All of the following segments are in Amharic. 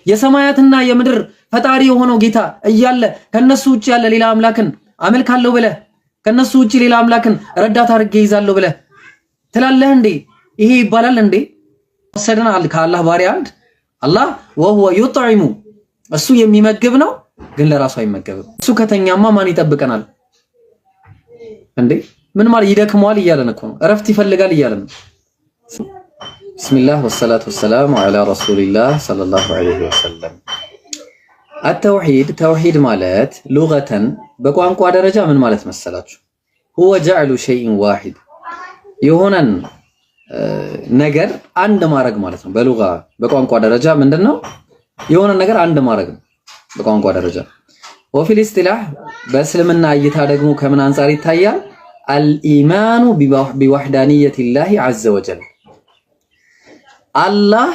የሰማያትና የምድር ፈጣሪ የሆነው ጌታ እያለ ከነሱ ውጭ ያለ ሌላ አምላክን አመልካለሁ ብለህ፣ ከነሱ ውጭ ሌላ አምላክን ረዳት አድርጌ ይዛለሁ ብለህ ትላለህ እንዴ? ይሄ ይባላል እንዴ? ወሰድን ከአላህ ባሪያ አንድ አላህ وهو يطعم እሱ የሚመግብ ነው፣ ግን ለራሱ አይመገብም። እሱ ከተኛማ ማን ይጠብቀናል እንዴ? ምን ማለት ይደክመዋል እያለን እኮ ነው። እረፍት ይፈልጋል እያለን ነው። بسم الله والصلاة والسلام على رسول الله صلى الله عليه وسلم። التوحيد ተውሂድ ማለት لغة በቋንቋ ደረጃ ምን ማለት መሰላችሁ? هو جعل شيء واحد የሆነን ነገር አንድ ማድረግ ማለት ነው። በ لغة በቋንቋ ደረጃ ምንድነው? የሆነ ነገር አንድ ማድረግ ነው በቋንቋ ደረጃ። وفي الاصطلاح በእስልምና እይታ ደግሞ ከምን አንጻር ይታያል? الإيمان بوحدانية الله عز وجل አላህ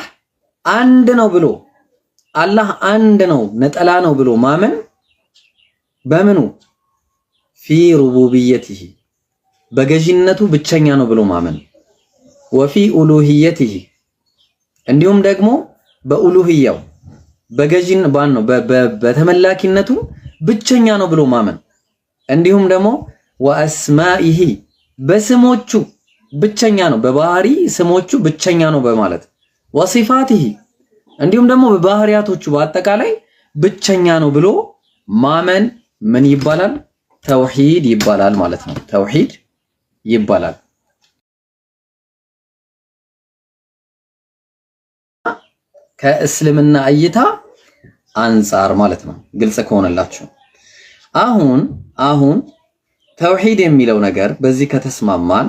አንድ ነው ብሎ፣ አላህ አንድ ነው ነጠላ ነው ብሎ ማመን። በምኑ? في ربوبيته በገዢነቱ ብቸኛ ነው ብሎ ማመን፣ وفي ألوهيته እንዲሁም ደግሞ በኡሉህያው በገዢን ባን ነው በተመላኪነቱ ብቸኛ ነው ብሎ ማመን፣ እንዲሁም ደግሞ وأسمائه በስሞቹ ብቸኛ ነው፣ በባህሪ ስሞቹ ብቸኛ ነው በማለት፣ وصفاته እንዲሁም ደግሞ በባህሪያቶቹ በአጠቃላይ ብቸኛ ነው ብሎ ማመን ምን ይባላል? ተውሂድ ይባላል ማለት ነው። ተውሂድ ይባላል። ከእስልምና እይታ አንጻር ማለት ነው። ግልጽ ከሆነላችሁ አሁን ተውሂድ የሚለው ነገር በዚህ ከተስማማን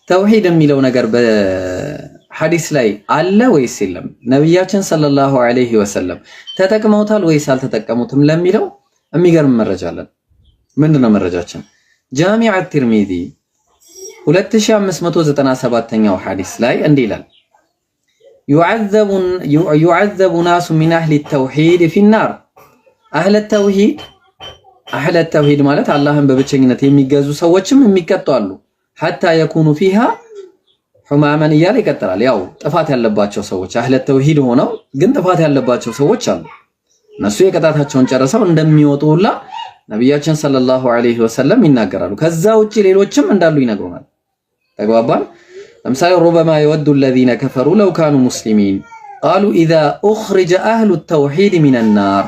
ተውሂድ የሚለው ነገር በሐዲስ ላይ አለ ወይስ የለም? ነቢያችን صلى الله عليه وسلم ተጠቅመውታል ወይስ አልተጠቀሙትም ለሚለው የሚገርም መረጃ አለን። ምንድነው መረጃችን? ጃሚዕ ትርሚዚ 2597ኛው ሐዲስ ላይ እንዲህ ይላል፣ يعذب ناس من أهل التوحيد في النار። أهل التوحيد፣ أهل التوحيد ማለት አላህን በብቸኝነት የሚገዙ ሰዎችም የሚቀጡ አሉ። حتى يكونوا فيها حماما እያለ ይቀጥላል። ያው ጥፋት ያለባቸው ሰዎች፣ أهل التوحيد ሆነው ግን ጥፋት ያለባቸው ሰዎች አሉ። እነሱ የቅጣታቸውን ጨርሰው እንደሚወጡ ሁላ ነቢያችን صلى الله عليه وسلم ይናገራሉ። ከዛ ውጪ ሌሎችም እንዳሉ ይነግሩናል። ተግባባን። ለምሳሌ ربما يود الذين كفروا لو كانوا مسلمين قالوا إذا أخرج أهل التوحيد من النار።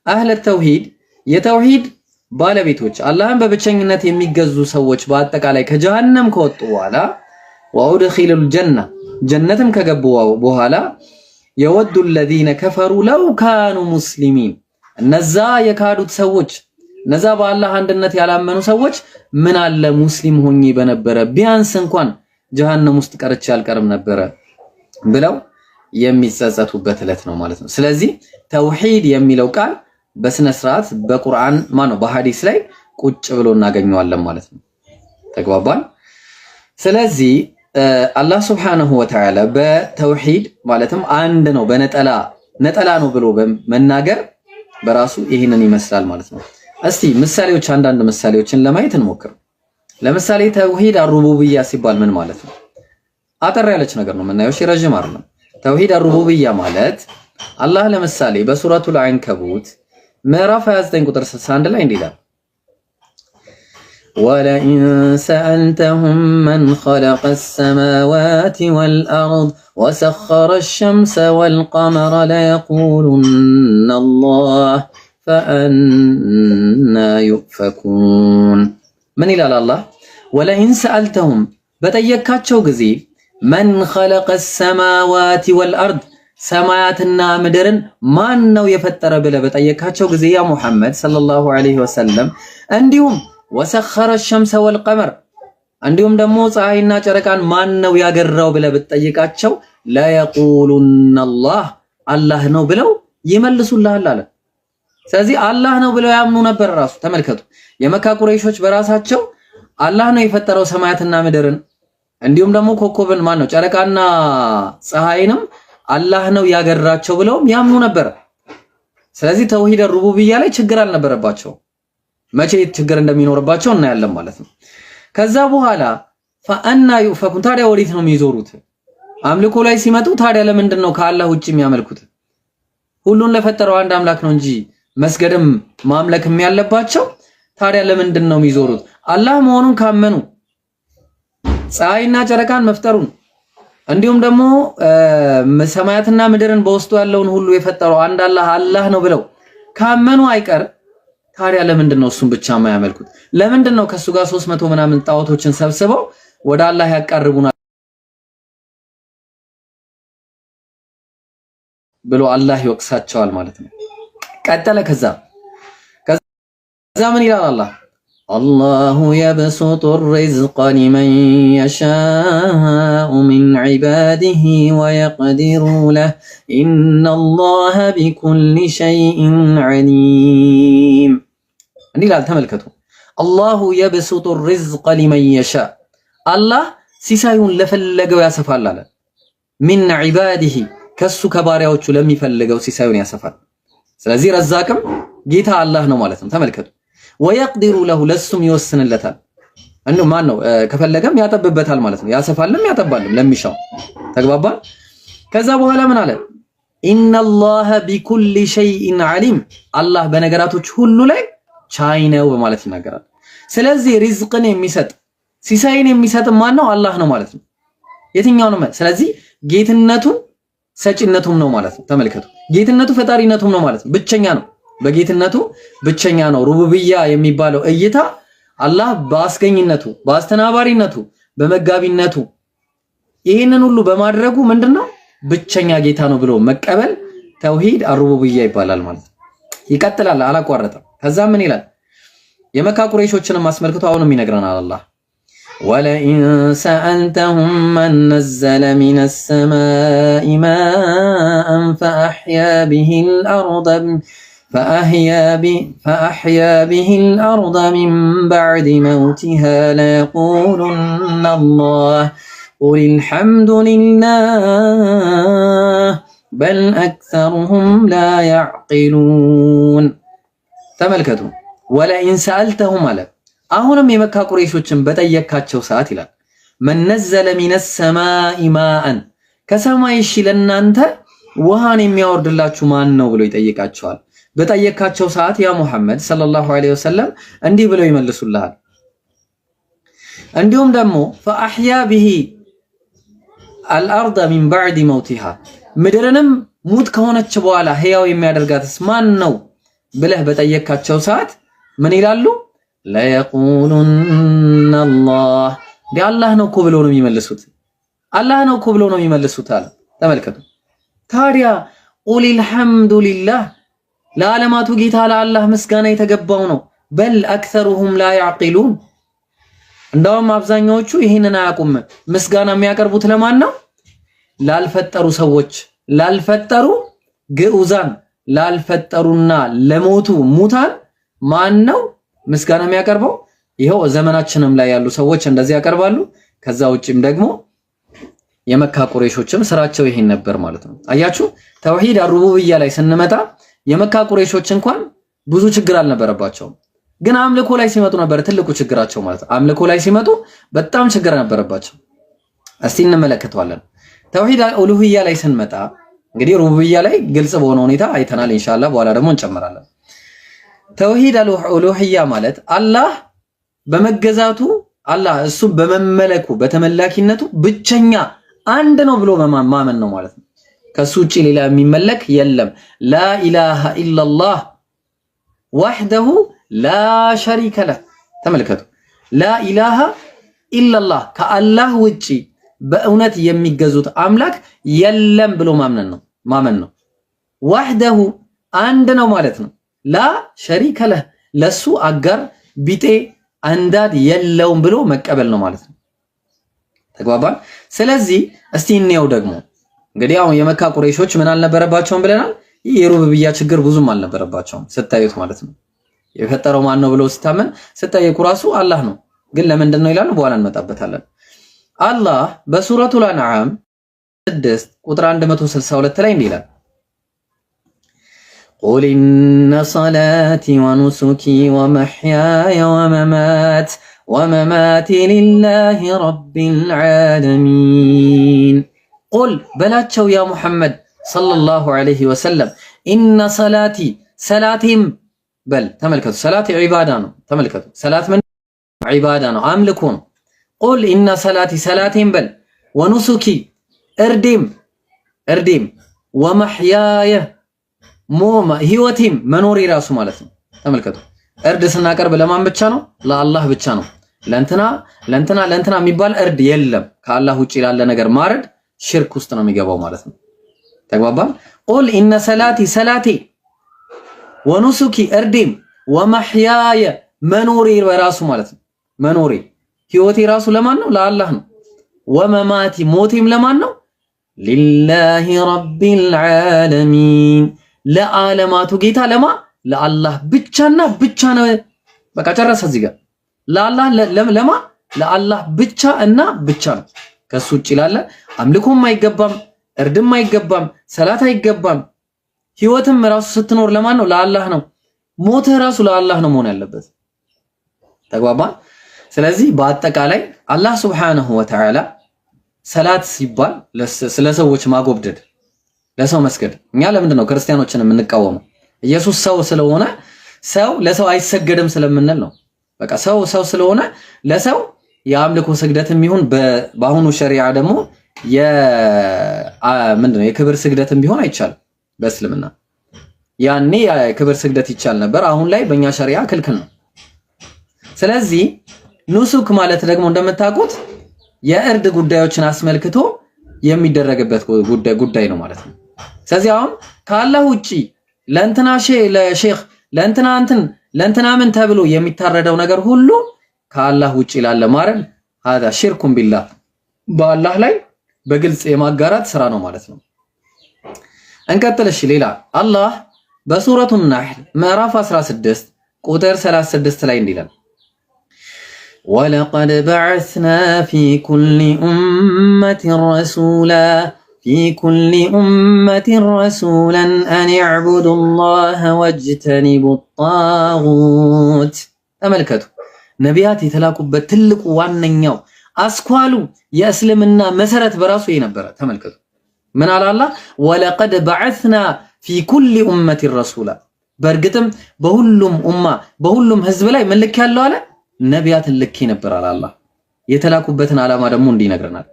أهل التوحيد የተውሂድ ባለቤቶች አላህን በብቸኝነት የሚገዙ ሰዎች በአጠቃላይ ከጀሃነም ከወጡ በኋላ وأدخلوا الجنة ጀነትም ከገቡ በኋላ يود الذين كفروا لو كانوا مسلمين እነዛ የካዱት ሰዎች፣ እነዛ በአላህ አንድነት ያላመኑ ሰዎች ምን አለ ሙስሊም ሆኜ በነበረ ቢያንስ እንኳን ጀሃነም ውስጥ ቀርቼ አልቀርም ነበረ ብለው የሚጸጸቱበት ዕለት ነው ማለት ነው። ስለዚህ ተውሂድ የሚለው ቃል በስነ ስርዓት በቁርአን ማነው በሐዲስ ላይ ቁጭ ብሎ እናገኘዋለን ማለት ነው። ተግባባን። ስለዚህ አላህ سبحانه وتعالى በተውሂድ ማለትም አንድ ነው በነጠላ ነጠላ ነው ብሎ መናገር በራሱ ይህንን ይመስላል ማለት ነው። እስቲ ምሳሌዎች አንዳንድ ምሳሌዎችን ለማየት እንሞክር። ለምሳሌ توحيد الربوبية ሲባል ምን ማለት ነው? አጠር ያለች ነገር ነው የምናየው፣ እሺ ረዥም አይደለም። توحيد الربوبية ማለት አላህ ለምሳሌ በሱረቱል ዐንከቡት ምዕራፍ 29 ቁጥር 61 ላይ እንዲህ ይላል፣ ولئن سألتهم من خلق السماوات والأرض وسخر الشمس والقمر ليقولن الله فأنى يؤفكون። ምን ይላል አላህ? ولئن سألتهم በጠየካቸው ጊዜ من خلق السماوات والأرض ሰማያትና ምድርን ማን ነው የፈጠረ ብለህ በጠየካቸው ጊዜ يا ሙሐመድ صلى الله عليه وسلم፣ እንዲሁም وسخر الشمس والقمر እንዲሁም ደግሞ ፀሐይና ጨረቃን ማን ነው ያገራው ብለህ ብትጠይቃቸው ليقولن الله አላህ ነው ብለው ይመልሱልሃል አለ። ስለዚህ አላህ ነው ብለው ያምኑ ነበር። ራሱ ተመልከቱ፣ የመካ ቁረይሾች በራሳቸው አላህ ነው የፈጠረው ሰማያትና ምድርን እንዲሁም ደግሞ ኮከብን ማን ነው ጨረቃና ፀሐይንም አላህ ነው ያገራቸው ብለውም ያምኑ ነበር። ስለዚህ توحيد الربوبية ላይ ችግር አልነበረባቸው። መቼ ችግር እንደሚኖርባቸው እናያለን ማለት ነው። ከዛ በኋላ فأنى يؤفكون ታዲያ ወዴት ነው የሚዞሩት? አምልኮ ላይ ሲመጡ ታዲያ ለምንድን ነው ከአላህ ውጭ የሚያመልኩት? ሁሉን ለፈጠረው አንድ አምላክ ነው እንጂ መስገድም ማምለክም ያለባቸው። ታዲያ ለምንድን ነው የሚዞሩት? አላህ መሆኑን ካመኑ ፀሐይና ጨረቃን መፍጠሩን እንዲሁም ደግሞ ሰማያትና ምድርን በውስጡ ያለውን ሁሉ የፈጠረው አንድ አላህ አላህ ነው ብለው ካመኑ አይቀር ታዲያ ለምንድን ነው እሱን ብቻ የማያመልኩት? ለምንድን ነው ከሱ ጋር 300 ምናምን ጣዖቶችን ሰብስበው ወደ አላህ ያቃርቡናል ብሎ አላህ ይወቅሳቸዋል ማለት ነው። ቀጠለ። ከዛ ምን ይላል አላህ? الله يبسط الرزق لمن يشاء من عباده ويقدر له إن الله بكل شيء عليم። እንዲህ ይላል ተመልከቱ። الله يبسط الرزق لمن يشاء፣ አላህ ሲሳዩን ለፈለገው ያሰፋል አለ። من عباده ከሱ ከባሪያዎቹ ለሚፈልገው ሲሳዩን ያሰፋል። ስለዚህ ረዛቅም ጌታ አላህ ነው ማለት ነው። ተመልከቱ። ويقدر له ለሱም ይወስንለታል። እንዴ ማን ነው ከፈለገም ያጠብበታል ማለት ነው። ያሰፋልም ያጠባልም ለሚሻው። ተግባባን። ከዛ በኋላ ምን አለ? إن الله بكل شيء عليم፣ አላህ በነገራቶች ሁሉ ላይ ቻይ ነው በማለት ይናገራል። ስለዚህ ሪዝቅን የሚሰጥ ሲሳይን የሚሰጥ ማን ነው? አላህ ነው ማለት ነው። የትኛው ነው? ስለዚህ ጌትነቱ ሰጪነቱም ነው ማለት ነው። ተመልከቱ፣ ጌትነቱ ፈጣሪነቱም ነው ማለት ነው። ብቸኛ ነው፣ በጌትነቱ ብቸኛ ነው። ሩቡብያ የሚባለው እይታ አላህ በአስገኝነቱ፣ በአስተናባሪነቱ፣ በመጋቢነቱ ይህንን ሁሉ በማድረጉ ምንድነው ብቸኛ ጌታ ነው ብሎ መቀበል ተውሂድ አሩቡብያ ይባላል ማለት ነው። ይቀጥላል፣ አላቋረጠም። ከዛ ምን ይላል? የመካ ቁረይሾችንም አስመልክቶ አሁንም ይነግረናል አላህ ولئن سألتهم من نزل من السماء ماء فأحيا به الأرض من بعد موتها ليقولن الله قل الحمد لله بل أكثرهم لا يعقلون። ተመልከቱ። ولئن سألتهم አለ አሁንም የመካ ቁረይሾችን በጠየካቸው ሰዓት ይላል من نزل من السماء ماء ከሰማይ እሺ ለእናንተ ውሃን የሚያወርድላችሁ ማን ነው ብሎ ይጠይቃቸዋል። በጠየካቸው ሰዓት ያ ሙሐመድ صلى الله عليه وسلم እንዲህ ብለው ይመልሱልሃል። እንዲሁም ደግሞ فأحيا به الأرض من بعد موتها ምድርንም ሙት ከሆነች በኋላ ህያው የሚያደርጋትስ ማን ነው ብለህ በጠየካቸው ሰዓት ምን ይላሉ? ليقولن الله እንዲ አላህ ነው እኮ ብለው ነው የሚመልሱት። አላህ ነው እኮ ብለው ነው የሚመልሱት አለ። ተመልከቱ ታዲያ قل الحمد لله ለዓለማቱ ጌታ ለአላህ ምስጋና የተገባው ነው። بل أكثرهم لا يعقلون እንደውም አብዛኛዎቹ ይህንን አያውቁም። ምስጋና የሚያቀርቡት ለማን ነው? ላልፈጠሩ ሰዎች፣ ላልፈጠሩ ግዑዛን፣ ላልፈጠሩና ለሞቱ ሙታን ማን ነው ምስጋና የሚያቀርበው? ይኸው ዘመናችንም ላይ ያሉ ሰዎች እንደዚህ ያቀርባሉ። ከዛ ውጪም ደግሞ የመካ ቁረይሾችም ስራቸው ይሄን ነበር ማለት ነው። አያችሁ ተውሂድ አሩቡብያ ላይ ስንመጣ የመካ ቁረይሾች እንኳን ብዙ ችግር አልነበረባቸውም። ግን አምልኮ ላይ ሲመጡ ነበር ትልቁ ችግራቸው ማለት ነው። አምልኮ ላይ ሲመጡ በጣም ችግር ነበረባቸው። እስቲ እንመለከተዋለን። ተውሂድ ኡሉሂያ ላይ ስንመጣ እንግዲህ ሩቡብያ ላይ ግልጽ በሆነ ሁኔታ አይተናል። ኢንሻአላህ በኋላ ደግሞ እንጨምራለን። ተውሂድ ኡሉሂያ ማለት አላህ በመገዛቱ አላህ እሱ በመመለኩ በተመላኪነቱ ብቸኛ አንድ ነው ብሎ ማመን ነው ማለት ነው። ከሱ ውጪ ሌላ የሚመለክ የለም። لا إله إلا الله وحده لا شريك له። ተመልከቱ፣ لا إله إلا الله ከአላህ ውጪ በእውነት የሚገዙት አምላክ የለም ብሎ ማመን ነው። وحده አንድ ነው ማለት ነው። لا شريك له ለሱ አጋር ቢጤ አንዳድ የለውም ብሎ መቀበል ነው ማለት ነው። ተግባባን። ስለዚህ እስቲ እንየው ደግሞ እንግዲህ አሁን የመካ ቁረይሾች ምን አልነበረባቸውም ብለናል። ይህ የሩብብያ ችግር ብዙም አልነበረባቸውም ስታዩት ማለት ነው። የፈጠረው ማን ነው ብለው ሲታመን ስጠየቁ ራሱ አላህ ነው። ግን ለምንድን ነው ይላሉ። በኋላ እንመጣበታለን። አላህ በሱረቱል አንዓም 6 ቁጥር 162 ላይ እንዲህ ይላል قل إن صلاتي ونسكي ومحياي ومماتي لله رب العالمين። قل በላቸው يا ሙሐመድ صلى الله عليه وسلم إن صلاتي ሰላቴም በል ተመልከቱ፣ ሰላት ዒባዳ ነው። ተመልከቱ፣ ሰላት ምን ዒባዳ ነው፣ አምልኮ ነው። قل إن صلاتي ሰላቴም በል ونسكي እርዴም እርዴም ومحياي ህይወቴም መኖሬ ራሱ ማለት ነው። ተመልከቱ፣ እርድ ስናቀርብ ለማን ብቻ ነው? ለአላህ ብቻ ነው። ለእንትና ለእንትና ለእንትና የሚባል እርድ የለም። ከአላህ ውጭ ላለ ነገር ማረድ ሽርክ ውስጥ ነው የሚገባው ማለት ነው። ተግባባን? قل إن صلاتي ሰላቴ ونسكي እርዴም ومحياي መኖሬ በራሱ ማለት ነው። መኖሬ ህይወቴ ራሱ ለማን ነው? ለአላህ ነው። ومماتي ሞቴም ለማን ነው? لله رب العالمين ለዓለማቱ ጌታ ለማ ለአላህ ብቻና ብቻ ነው። በቃ ጨረሰ። እዚህ ጋር ለአላህ ለማ ለአላህ ብቻ እና ብቻ ነው። ከሱ ውጭ ላለ አምልኮም አይገባም፣ እርድም አይገባም፣ ሰላት አይገባም። ህይወትም ራሱ ስትኖር ለማን ነው? ለአላህ ነው። ሞትህ ራሱ ለአላህ ነው መሆን ያለበት። ተግባባን? ስለዚህ በአጠቃላይ አላህ سبحانه وتعالى ሰላት ሲባል ስለ ሰዎች ማጎብደድ፣ ለሰው መስገድ። እኛ ለምንድን ነው ክርስቲያኖችን የምንቃወመው? ኢየሱስ ሰው ስለሆነ ሰው ለሰው አይሰገድም ስለምንል ነው። በቃ ሰው ሰው ስለሆነ ለሰው የአምልኮ ስግደትም ይሁን በአሁኑ ሸሪዓ ደግሞ ምንድን ነው የክብር ስግደትም ቢሆን አይቻልም በእስልምና። ያኔ የክብር ስግደት ይቻል ነበር። አሁን ላይ በእኛ ሸሪዓ ክልክል ነው። ስለዚህ ኑሱክ ማለት ደግሞ እንደምታውቁት የእርድ ጉዳዮችን አስመልክቶ የሚደረግበት ጉዳይ ነው ማለት ነው። ስለዚህ አሁን ከአላህ ውጪ ለእንትና ለሼኽ ለእንትና እንትን ለእንትና ምን ተብሎ የሚታረደው ነገር ሁሉ ከአላህ ውጪ ላለ ማረድ هذا شرك بالله በአላህ ላይ በግልጽ የማጋራት ስራ ነው ማለት ነው። እንቀጥል። እሺ ሌላ አላህ በሱረቱ ናሕል ምዕራፍ 16 ቁጥር 36 ላይ እንዲህ ይላል ولقد بعثنا في كل أمة رسولا في كل أمة رسولا أن اعبدوا الله واجتنبوا الطاغوت። ተመልከቱ ነቢያት የተላኩበት ትልቁ ዋነኛው አስኳሉ የእስልምና መሰረት በራሱ ይሄ ነበረ። ተመልከቱ ምን አለ አላህ? ولقد بعثنا في كل أمة رسولا፣ በእርግጥም በሁሉም ኡማ በሁሉም ህዝብ ላይ ምን ልክ ያለው አለ ነቢያትን ልኬ ነበር አለ አላህ። የተላኩበትን ዓላማ ደግሞ እንዲህ ይነግረናል።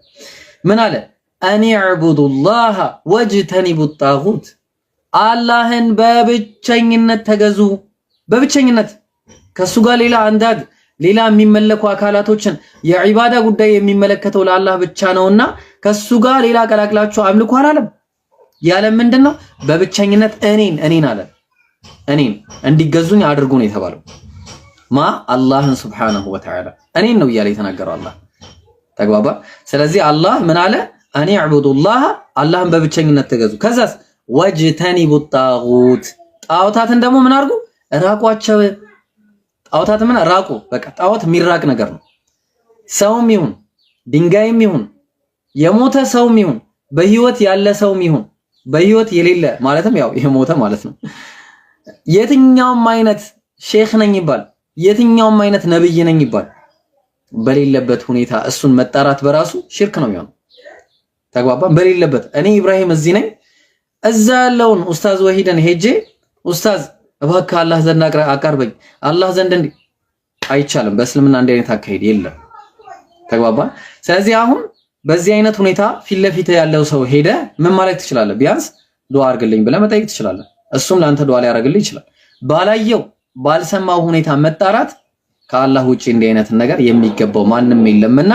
ምን አለ? أن اعبدوا الله واجتنبوا الطاغوت፣ አላህን በብቸኝነት ተገዙ። በብቸኝነት ከሱ ጋር ሌላ أنداد ሌላ የሚመለኩ አካላቶችን የዒባዳ ጉዳይ የሚመለከተው ለአላህ ብቻ ነውና ከሱ ጋር ሌላ ቀላቅላችሁ አምልኩ አላለም። ያለ ምንድን ነው? በብቸኝነት እኔን እኔን አለ እኔን እንዲገዙኝ አድርጉ ነው የተባለው። ማ አላህን سبحانه وتعالى እኔን ነው እያለ የተናገረው አላህ። ተግባባ። ስለዚህ አላህ ምን አለ? أن اعبدوا الله አላህን በብቸኝነት ተገዙ። ከዛስ واجتنبوا الطاغوت ጣዖታትን ደግሞ ምን አድርጉ? ራቋቸው። ጣዖታት ምን ራቁ። በቃ ጣዖት የሚራቅ ነገር ነው። ሰውም ይሁን ድንጋይም ይሁን የሞተ ሰውም ይሁን በህይወት ያለ ሰውም ይሁን በህይወት የሌለ ማለትም ያው የሞተ ማለት ነው። የትኛውም አይነት ሼክ ነኝ ይባል፣ የትኛውም አይነት ነብይ ነኝ ይባል፣ በሌለበት ሁኔታ እሱን መጣራት በራሱ ሽርክ ነው የሚሆነው። ተግባባን? በሌለበት እኔ ኢብራሂም እዚህ ነኝ፣ እዛ ያለውን ኡስታዝ ወሂደን ሄጄ ኡስታዝ እባክህ አላህ ዘንድ አቃርበኝ፣ አላህ ዘንድ እንዲህ አይቻልም። በእስልምና እንዲህ አይነት አካሄድ የለም። ተግባባን? ስለዚህ አሁን በዚህ አይነት ሁኔታ ፊት ለፊት ያለው ሰው ሄደ ምን ማለት ትችላለህ? ቢያንስ ዱዓ አድርግልኝ ብለህ መጠየቅ ትችላለህ። እሱም ለአንተ ዱዓ ሊያደርግልህ ይችላል። ባላየው ባልሰማው ሁኔታ መጣራት ከአላህ ውጪ እንዲህ አይነት ነገር የሚገባው ማንም የለምና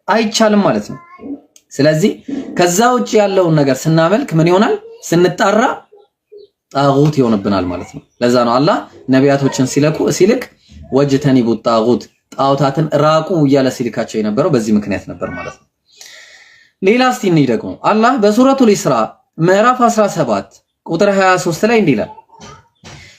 አይቻልም ማለት ነው። ስለዚህ ከዛ ውጪ ያለውን ነገር ስናመልክ ምን ይሆናል? ስንጣራ ጣጉት ይሆንብናል ማለት ነው። ለዛ ነው አላህ ነቢያቶችን ሲልክ واجتنبوا الطاغوت ጣዖታትን ራቁ እያለ ሲልካቸው የነበረው በዚህ ምክንያት ነበር ማለት ነው። ሌላ እስቲ እንይ ደግሞ አላህ በሱረቱል ኢስራ ምዕራፍ 17 ቁጥር 23 ላይ እንዲህ ይላል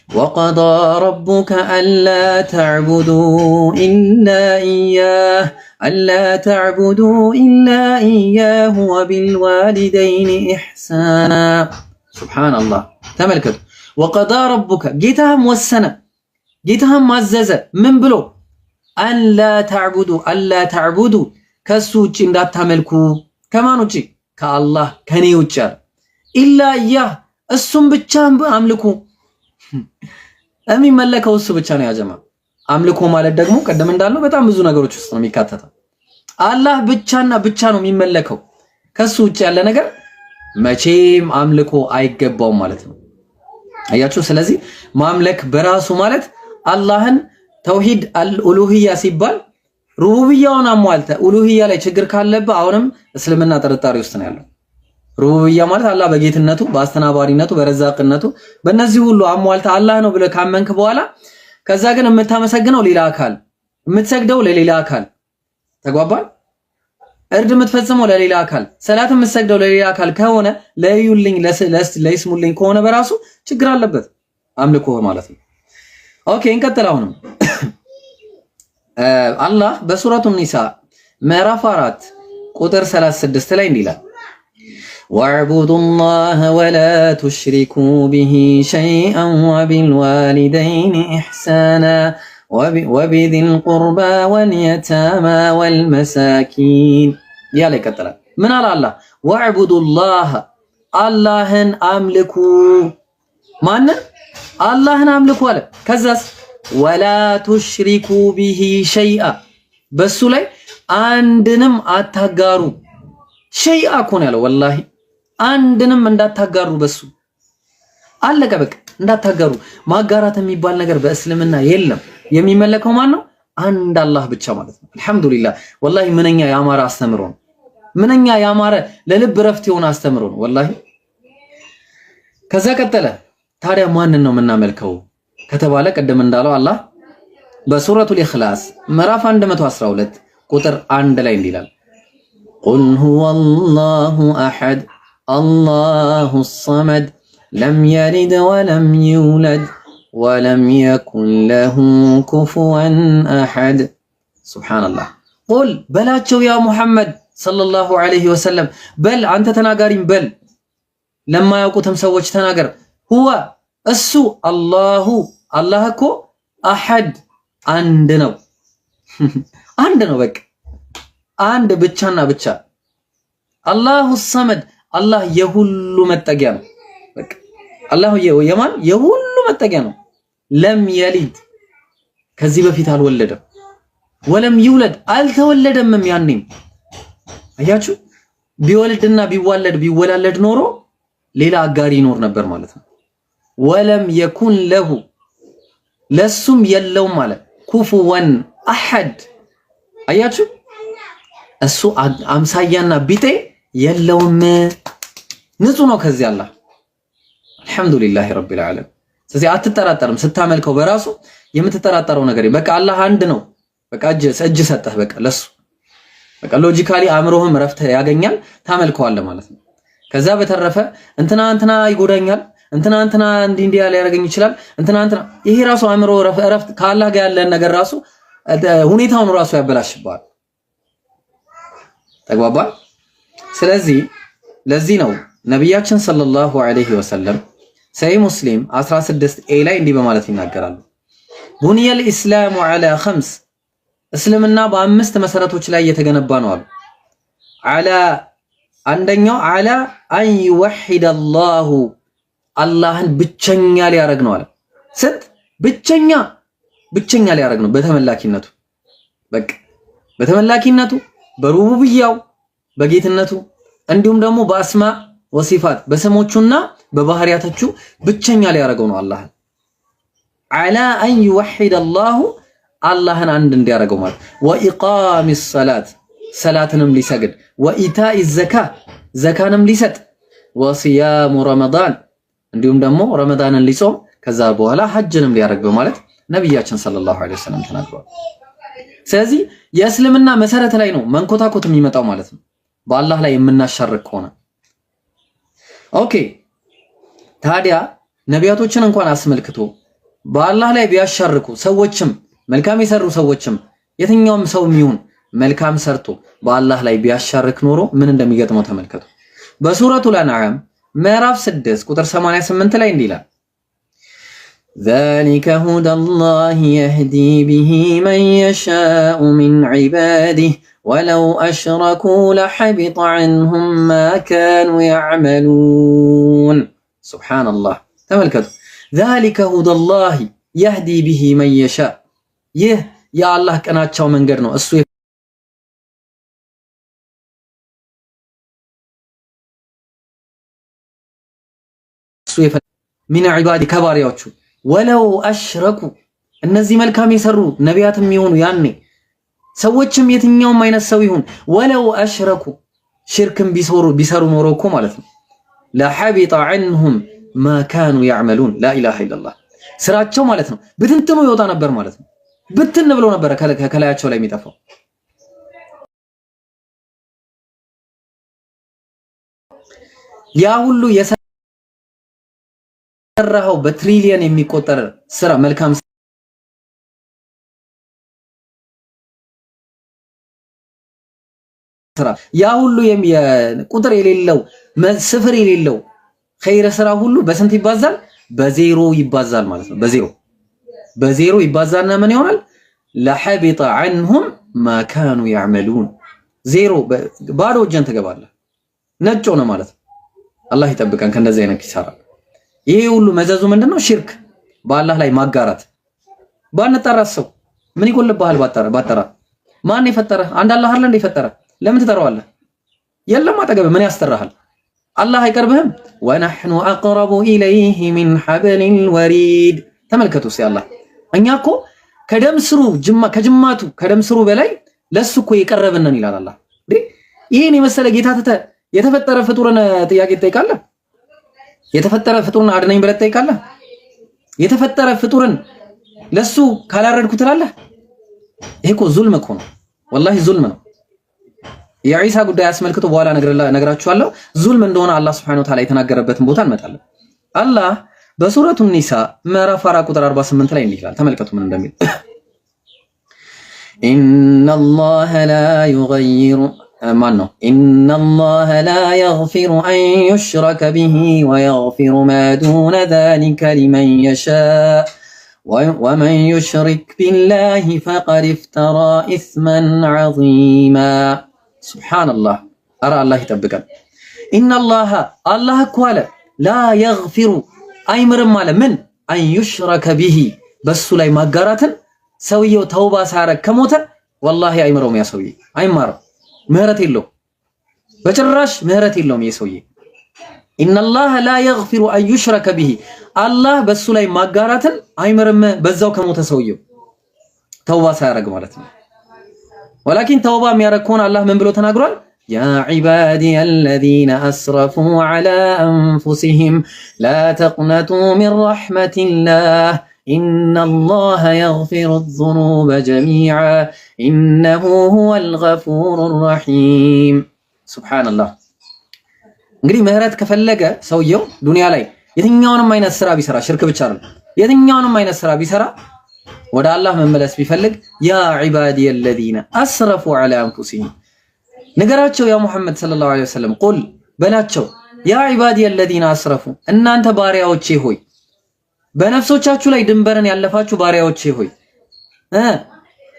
وقضى ربك ألا تعبدوا إلا إياه ألا تعبدوا إلا إياه وبالوالدين إحسانا። سبحان الله ተመልከቱ። وقضى ربك ጌታህም ወሰነ ጌታህም አዘዘ ምን ብሎ ألا تعبدوا ألا تعبدوا ከሱ ውጭ እንዳታመልኩ ከማን ውጭ? ከአላህ ከኔ ውጭ አለ። إلا إياه እሱም ብቻ አምልኩ። የሚመለከው እሱ ብቻ ነው። ያጀማ አምልኮ ማለት ደግሞ ቀደም እንዳልነው በጣም ብዙ ነገሮች ውስጥ ነው የሚካተተው። አላህ ብቻና ብቻ ነው የሚመለከው። ከሱ ውጭ ያለ ነገር መቼም አምልኮ አይገባውም ማለት ነው። አያችሁ። ስለዚህ ማምለክ በራሱ ማለት አላህን ተውሂድ አልኡሉሂያ ሲባል ሩቡብያውን አሟልተ ኡሉሂያ ላይ ችግር ካለብህ አሁንም እስልምና ጥርጣሬ ውስጥ ነው ያለው። ሩቡብያ ማለት አላህ በጌትነቱ፣ በአስተናባሪነቱ፣ በረዛቅነቱ በእነዚህ ሁሉ አሟልተ አላህ ነው ብለህ ካመንክ በኋላ ከዛ ግን የምታመሰግነው ሌላ አካል፣ የምትሰግደው ለሌላ አካል፣ ተግባባል። እርድ የምትፈጽመው ለሌላ አካል፣ ሰላት የምትሰግደው ለሌላ አካል ከሆነ ለዩልኝ ለይስሙልኝ ከሆነ በራሱ ችግር አለበት አምልኮ ማለት ነው። Okay እንቀጥል። አሁንም አላህ በሱረቱ ኒሳ ምዕራፍ 4 ቁጥር 36 ላይ እንዲህ ይላል፣ واعبدوا الله ولا تشركوا به شيئا وبالوالدين إحسانا وبذي القربى واليتامى والمساكين እያለ ይቀጥላል። ምን አለ አላህ? واعبدوا الله አላህን አምልኩ። ማንን? አላህን አምልኩ አለ። ከዛስ ولا تشركوا به شيئا በሱ ላይ አንድንም አታጋሩ። شيئا እኮ ነው ያለው። ወላሂ አንድንም እንዳታጋሩ በሱ አለቀ። በቃ እንዳታጋሩ። ማጋራት የሚባል ነገር በእስልምና የለም። የሚመለከው ማን ነው? አንድ አላህ ብቻ ማለት ነው። አልሐምዱሊላህ። ወላሂ ምንኛ ያማረ አስተምሮ ነው። ምንኛ ያማረ ለልብ ረፍት የሆነ አስተምሮ ነው ወላሂ። ከዛ ቀጠለ። ታዲያ ማንን ነው የምናመልከው ከተባለ ቀደም እንዳለው አላህ በሱረቱል ኢኽላስ ምዕራፍ 112 ቁጥር 1 ላይ እንዲህ ይላል፣ قل هو الله أحد الله الصمد لم يلد ولم يولد ولم يكن له كفوا أحد። ሱብሓነላህ። قل በላቸው يا ሙሐመድ صلى الله عليه وسلم፣ በል አንተ ተናጋሪም በል ለማያውቁትም ሰዎች ተናገር። هو እሱ الله አላህ እኮ أحد አንድ ነው፣ አንድ ነው፣ በቃ አንድ ብቻና ብቻ። الله الصمد አላህ የሁሉ መጠጊያ ነው። በቃ አላህ የማን የሁሉ መጠጊያ ነው። لم يلد ከዚህ በፊት አልወለደም፣ ولم يولد አልተወለደምም። ያኔም አያችሁ ቢወልድና ቢዋለድ ቢወላለድ ኖሮ ሌላ አጋሪ ይኖር ነበር ማለት ነው። ولم يكن له ለሱም የለውም ማለት كفوا أحد። አያችሁ እሱ አምሳያና ቢጤ የለውም፣ ንጹህ ነው ከዚህ አላህ። الحمد لله رب العالمين። ስለዚህ አትጠራጠርም። ስታመልከው በራሱ የምትጠራጠረው ነገር በቃ አላህ አንድ ነው። በቃ እጅ ሰጠህ በቃ ለሱ በቃ logically አእምሮህም ረፍት ያገኛል፣ ታመልከዋለህ ማለት ነው። ከዛ በተረፈ እንትና እንትና ይጎዳኛል፣ እንትና እንትና እንዲህ እንዲህ ሊያደርገኝ ይችላል፣ እንትና እንትና ይሄ ራሱ አእምሮ ረፍት ከአላህ ጋር ያለን ነገር ራሱ ሁኔታውን ራሱ ያበላሽብሃል። ተግባባል። ስለዚህ ለዚህ ነው ነቢያችን صلى الله عليه وسلم ሰሂህ ሙስሊም 16 A ላይ እንዲህ በማለት ይናገራሉ። بني الإسلام على خمس፣ እስልምና በአምስት መሰረቶች ላይ የተገነባ ነው አሉ። على አንደኛው على أن يوحد الله አላህን ብቸኛ ሊያደርግ ነው አለ። ስንት ብቸኛ ብቸኛ ሊያደርግ ነው በተመላኪነቱ፣ በቃ በተመላኪነቱ፣ በሩቡብያው በጌትነቱ፣ እንዲሁም ደግሞ በ أسماء وصفات በስሞቹና በባህሪያቶቹ ብቸኛ ሊያደርገው ነው አላህን። على أن يوحد الله አላህን አንድ እንዲያደርገው ማለት፣ وإقام الصلاة ሰላትንም ሊሰግድ፣ وإيتاء الزكاة ዘካንም ሊሰጥ፣ وصيام رمضان እንዲሁም ደግሞ ረመዳንን ሊጾም፣ ከዛ በኋላ ሐጅንም ሊያደርግ በማለት ነቢያችን صلى الله عليه وسلم ተናግረዋል። ስለዚህ የእስልምና መሰረት ላይ ነው መንኮታኮት የሚመጣው ማለት ነው፣ በአላህ ላይ የምናሻርክ ከሆነ። Okay ታዲያ ነቢያቶችን እንኳን አስመልክቶ በአላህ ላይ ቢያሻርኩ ሰዎችም መልካም የሰሩ ሰዎችም የትኛውም ሰው የሚሆን መልካም ሰርቶ በአላህ ላይ ቢያሻርክ ኖሮ ምን እንደሚገጥመው ተመልከቱ። በሱረቱል አንዓም ምዕራፍ 6 ቁጥር 88 ላይ እንዲህ ይላል፣ ذلك هدى الله يهدي به من يشاء من عباده ولو أشركوا لحبط عنهم ما كانوا يعملون። سبحان الله። ተመልከቱ፣ ذلك هدى الله يهدي به من يشاء። ይህ የአላህ ቀናቸው መንገድ ነው። እሱ من عباده ከባሪያዎቹ ولو أشركوا እነዚህ መልካም የሰሩ ነቢያትም ይሆኑ ያኔ ሰዎችም የትኛውም አይነት ሰው ይሁን ولو أشركوا ሽርክም ቢሰሩ ኖሮ እኮ ማለት ነው لحبط عنهم ما كانوا يعملون። لا إله إلا الله ስራቸው ማለት ነው ብትንትኑ ይወጣ ነበር ማለት ነው። ብትን ብሎ ነበረ ከላያቸው ላይ የሚጠፋው። ያ ሁሉ የሰራኸው በትሪሊየን የሚቆጠር ስራ መልካም ስራ ያ ሁሉ ቁጥር የሌለው ስፍር የሌለው ኸይረ ስራ ሁሉ በስንት ይባዛል? በዜሮ ይባዛል ማለት ነው። በዜሮ በዜሮ ይባዛልና ምን ይሆናል? لحبط عنهم ما كانوا يعملون። ዜሮ ባዶ እጅን ትገባለህ፣ ነጭ ሆነ ማለት ነው። አላህ ይጠብቀን ከእንደዚህ አይነት ኪሳራ። ይሄ ሁሉ መዘዙ ምንድነው? ሽርክ፣ በአላህ ላይ ማጋራት። ባንጠራ ሰው ምን ይጎልብሃል? ባጠራ ማን የፈጠረ? አንድ አላህ አይደል እንደ የፈጠረ? ለምን ትጠራዋለህ? የለም አጠገብህ ምን ያስጠራሃል? አላህ አይቀርብህም? ونحن أقرب إليه من حبل الوريد። ተመልከቱ እስኪ አላህ እኛ እኮ ከደም ስሩ ከጅማቱ ከደም ስሩ በላይ ለሱ እኮ የቀረብነን ይላል አላህ። ይሄን የመሰለ ጌታ ትተህ የተፈጠረ ፍጡርን ጥያቄ ትጠይቃለህ? የተፈጠረ ፍጡርን አድነኝ ብለህ ትጠይቃለህ? የተፈጠረ ፍጡርን ለሱ ካላረድኩ ትላለህ? ይሄ እኮ ዙልም እኮ ነው፣ ወላሂ ዙልም ነው። የዒሳ ጉዳይ አስመልክቶ በኋላ ነግራችኋለሁ። ዙልም እንደሆነ አላህ ሱብሓነሁ ወተዓላ የተናገረበትን ቦታ እንመጣለን። አላህ በሱረቱ ኒሳ ምዕራፍ 4 ቁጥር 48 ላይ እንዲህ ይላል። ተመልከቱ ምን እንደሚል إن الله لا يغير ማን ነው? إن الله لا يغفر أن يشرك به ويغفر ما دون ذلك لمن يشاء ومن يشرك بالله فقد افترى إثما عظيما። سبحان الله። አረ አላህ ይጠብቀን። إن الله አላህ እኮ አለ لا يغفر አይምርም አለ ምን أن يشرك به በሱ ላይ ማጋራትን ሰውየው ተውባ ሳያረግ ከሞተ ወላሂ አይምረውም። ያ ሰውዬ አይማርም፣ ምህረት የለውም በጭራሽ ምህረት የለውም። ይሄ ሰውዬ إن الله لا يغفر أن يشرك به አላህ በሱ ላይ ማጋራትን አይምርም፣ በዛው ከሞተ ሰውየው ተውባ ሳያረግ ማለት ነው። ولكن ተውባ የሚያረግ ከሆነ አላህ ምን ብሎ ተናግሯል? يا عبادي الذين أسرفوا على أنفسهم لا تقنطوا من رحمة الله إن الله يغفر الذنوب جميعا إنه هو الغفور الرحيم። سبحان الله። እንግዲህ ምህረት ከፈለገ ሰውየው ዱንያ ላይ የትኛውንም አይነት ስራ ቢሰራ ሽርክ ብቻ አይደለም፣ የትኛውንም አይነት ስራ ቢሰራ ወደ አላህ መመለስ ቢፈልግ يا عبادي الذين أسرفوا على أنفسهم ንገራቸው፣ يا ሙሐመድ صلى الله عليه وسلم قل በላቸው፣ يا عبادي الذين أسرفوا እናንተ ባሪያዎቼ ሆይ በነፍሶቻችሁ ላይ ድንበርን ያለፋችሁ ባሪያዎቼ ሆይ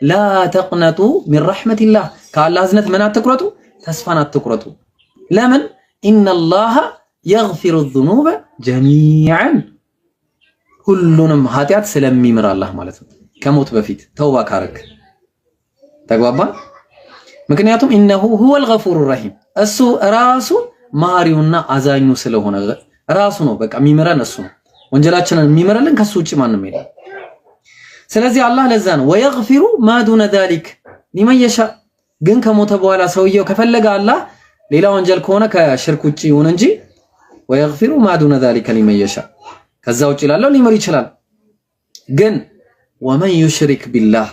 لا تقنطوا من رحمة الله ከአላህ እዝነት ምን አትቁረጡ፣ ተስፋን አትቁረጡ። ለምን إن الله يغفر الذنوب جميعا ሁሉንም ኃጢአት ስለሚምር አላህ ማለት ነው። ከሞት በፊት ተውባ ካረክ ተግባባን። ምክንያቱም إنه هو الغفور الرحيم እሱ ራሱ መሐሪውና አዛኙ ስለሆነ ራሱ ነው። በቃ የሚምረን እሱ ነው። ወንጀላችንን የሚምረልን ከሱ ውጭ ማንም የለም። ስለዚህ አላህ ለዛ ነው ويغفر ما دون ذلك لمن يشاء። ግን ከሞተ በኋላ ሰውየው ከፈለገ አላህ ሌላ ወንጀል ከሆነ ከሽርክ ውጭ ይሁን እንጂ ويغفر ما دون ذلك لمن يشاء ከዛ ውጭ ላለው ሊምር ይችላል። ግን ومن يشرك بالله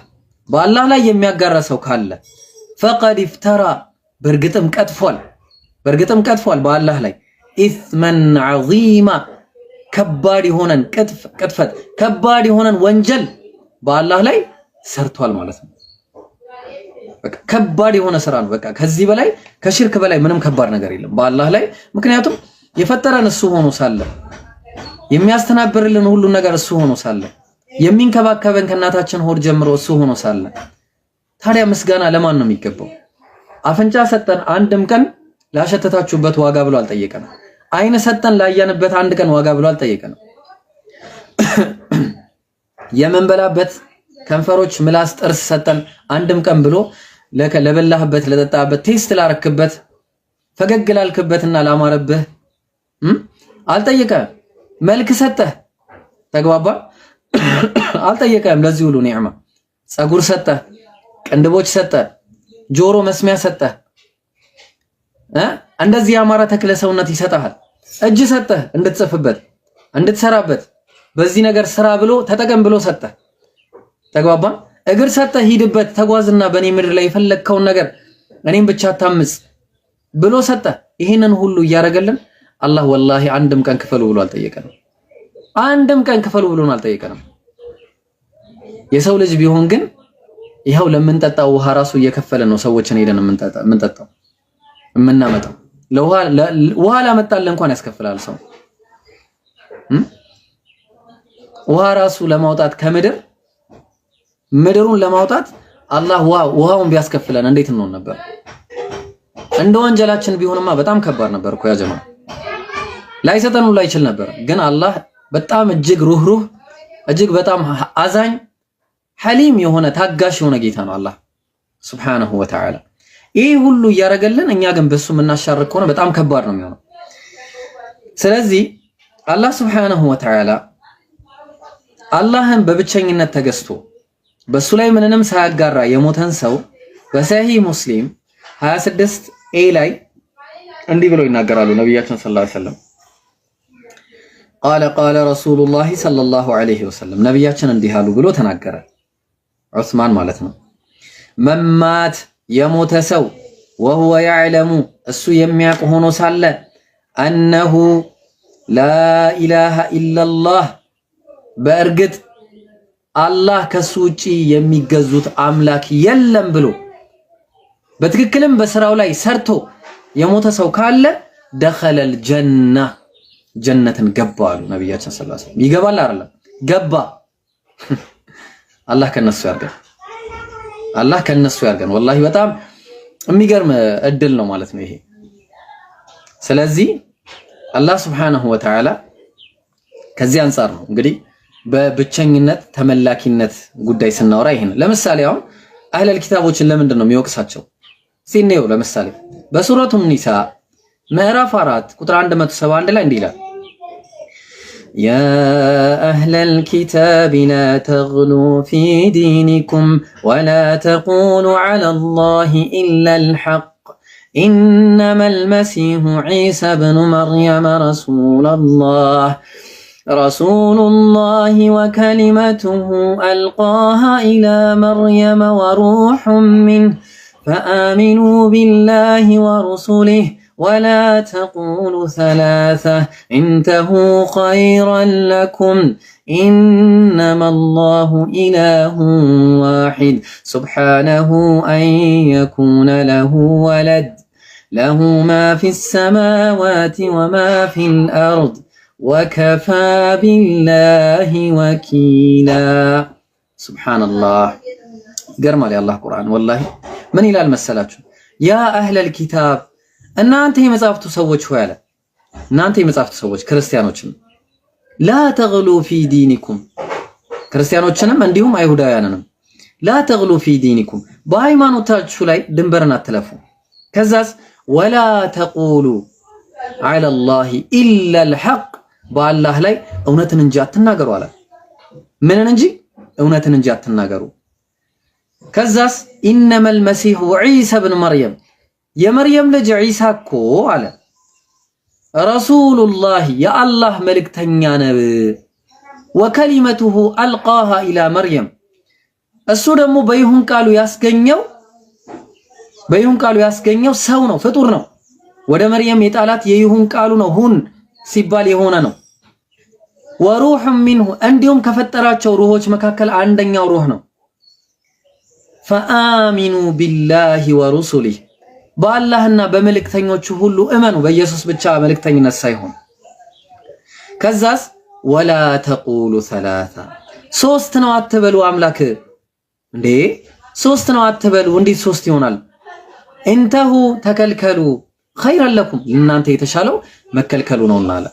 በአላህ ላይ የሚያጋራ ሰው ካለ فقد افترى በእርግጥም ቀጥፏል፣ በእርግጥም ቀጥፏል በአላህ ላይ إثما عظيما ከባድ የሆነን ቅጥፈት ከባድ የሆነን ወንጀል በአላህ ላይ ሰርቷል ማለት ነው። በቃ ከባድ የሆነ ስራ ነው። በቃ ከዚህ በላይ ከሽርክ በላይ ምንም ከባድ ነገር የለም በአላህ ላይ። ምክንያቱም የፈጠረን እሱ ሆኖ ሳለ የሚያስተናብርልን ሁሉ ነገር እሱ ሆኖ ሳለ የሚንከባከበን ከእናታችን ሆድ ጀምሮ እሱ ሆኖ ሳለ ታዲያ ምስጋና ለማን ነው የሚገባው? አፍንጫ ሰጠን፣ አንድም ቀን ላሸተታችሁበት ዋጋ ብሎ አልጠየቀንም። አይን ሰጠን፣ ላየንበት አንድ ቀን ዋጋ ብሎ አልጠየቀንም። የምንበላበት ከንፈሮች፣ ምላስ፣ ጥርስ ሰጠን፣ አንድም ቀን ብሎ ለበላህበት፣ ለጠጣህበት፣ taste ላረክበት፣ ፈገግ ላልክበትና ላማረብህ አልጠየቀም። መልክ ሰጠህ፣ ተግባባ፣ አልጠየቀም። ለዚህ ሁሉ ኒዕማ ፀጉር ሰጠህ፣ ቅንድቦች ሰጠህ፣ ጆሮ መስሚያ ሰጠህ፣ እንደዚህ ያማረ ተክለ ሰውነት ይሰጥሃል። እጅ ሰጠህ እንድትጽፍበት፣ እንድትሰራበት፣ በዚህ ነገር ስራ ብሎ ተጠቀም ብሎ ሰጠህ። ተግባባ። እግር ሰጠህ፣ ሂድበት፣ ተጓዝና በእኔ ምድር ላይ የፈለግከውን ነገር እኔም ብቻ ታምጽ ብሎ ሰጠህ። ይሄንን ሁሉ እያደረገልን አላህ ወላሂ አንድም ቀን ክፈሉ ብሎ አልጠየቀንም። አንድም ቀን ክፈሉ ብሎን አልጠየቀንም። የሰው ልጅ ቢሆን ግን ይኸው ለምንጠጣው ውሃ ራሱ እየከፈለ ነው ሰዎችን ሄደን የምንጠጣው የምናመጣው። ውሃ ላመጣልህ እንኳን ያስከፍላል ሰው። ውሃ ራሱ ለማውጣት ከምድር ምድሩን ለማውጣት አላህ ውሃውን ቢያስከፍለን እንዴት እንሆን ነበር? እንደ ወንጀላችን ቢሆንማ በጣም ከባድ ነበር እኮ ያ ጀማ፣ ላይሰጠን ሁላ ይችል ነበር። ግን አላህ በጣም እጅግ ሩህሩህ እጅግ በጣም አዛኝ ሐሊም የሆነ ታጋሽ የሆነ ጌታ ነው አላህ ሱብሓነሁ ወተዓላ። ይህ ሁሉ እያደረገልን እኛ ግን በሱ የምናሻርክ ከሆነ በጣም ከባድ ነው የሚሆነው። ስለዚህ አላህ ሱብሓነሁ ወተዓላ አላህን በብቸኝነት ተገዝቶ በሱ ላይ ምንንም ሳያጋራ የሞተን ሰው በሰሂህ ሙስሊም 26 A ላይ እንዲህ ብለው ይናገራሉ ነቢያችን صلى الله عليه وسلم። قال قال رسول الله صلى الله عليه وسلم፣ ነቢያችን እንዲህ አሉ ብሎ ተናገረ። ዑስማን ማለት ነው። من مات የሞተ ሰው وهو يعلم እሱ የሚያውቅ ሆኖ ሳለ أنه لا إله إلا الله በእርግጥ አላህ ከሱ ውጪ የሚገዙት አምላክ የለም ብሎ በትክክልም በስራው ላይ ሰርቶ የሞተ ሰው ካለ دخل الجنة ጀነትን ገባ አሉ ነቢያችን صلى الله عليه وسلم። ይገባል አይደለም? ገባ። አላህ ከነሱ ያርገን። አላህ ከነሱ ያርገን። ወላሂ በጣም የሚገርም እድል ነው ማለት ነው ይሄ። ስለዚህ አላህ سبحانه وتعالى ከዚህ አንጻር ነው እንግዲህ በብቸኝነት ተመላኪነት ጉዳይ ስናወራ ይሄን ለምሳሌ አሁን አህለል ኪታቦችን ለምንድን ነው የሚወቅሳቸው? ሲኔው ለምሳሌ በሱረቱ ኒሳ ምዕራፍ 4 ቁጥር 171 ላይ እንዲህ ይላል፣ يا أهل الكتاب لا تغلوا في دينكم ولا تقولوا على الله إلا الحق إنما المسيح عيسى ابن مريم رسول الله وكلمته ألقاها إلى مريم وروح منه فآمنوا بالله ورسله ولا تقولوا ثلاثة انتهوا خيرا لكم إنما الله إله واحد سبحانه أن يكون له ولد له ما في السماوات وما في الأرض وكفى بالله وكيلا። سبحان الله፣ ይገርማል። የአላህ ቁርአን ወላሂ ምን ይላል መሰላችሁ? يا أهل الكتاب እናንተ የመጽሐፍቱ ሰዎች ሆይ አለ። እናንተ የመጽሐፍቱ ሰዎች ክርስቲያኖችን لا تغلوا في دينكم፣ ክርስቲያኖችንም እንዲሁም አይሁዳውያንንም لا تغلوا في دينكم በሃይማኖታችሁ ላይ ድንበርን አትለፉ። ከዛስ ولا تقولوا على الله إلا الحق በአላህ ላይ እውነትን እንጂ አትናገሩ አለ። ምንን እንጂ? እውነትን እንጂ አትናገሩ። ከዛስ إنما المسيح عيسى ابن مريم የመርየም ልጅ ዒሳ እኮ አለ رسول الله የአላህ መልእክተኛ ነው። وكلمته ألقاها إلى مريم እሱ ደግሞ በይሁን ቃሉ ያስገኘው ሰው ነው፣ ፍጡር ነው። ወደ መርየም የጣላት የይሁን ቃሉ ነው፣ ሁን ሲባል የሆነ ነው። وروح منه እንዲሁም ከፈጠራቸው ሩሆች መካከል አንደኛው ሩህ ነው። فآمنوا بالله ورسله በአላህና በመልእክተኞቹ ሁሉ እመኑ፣ በኢየሱስ ብቻ መልእክተኝነት ሳይሆን። ከዛስ ولا تقولوا ثلاثة ሶስት ነው አትበሉ። አምላክ እንዴ ሶስት ነው አትበሉ። እንዴት ሶስት ይሆናል? انتهوا ተከልከሉ፣ خيرا لكم እናንተ የተሻለው መከልከሉ ነውና አለ።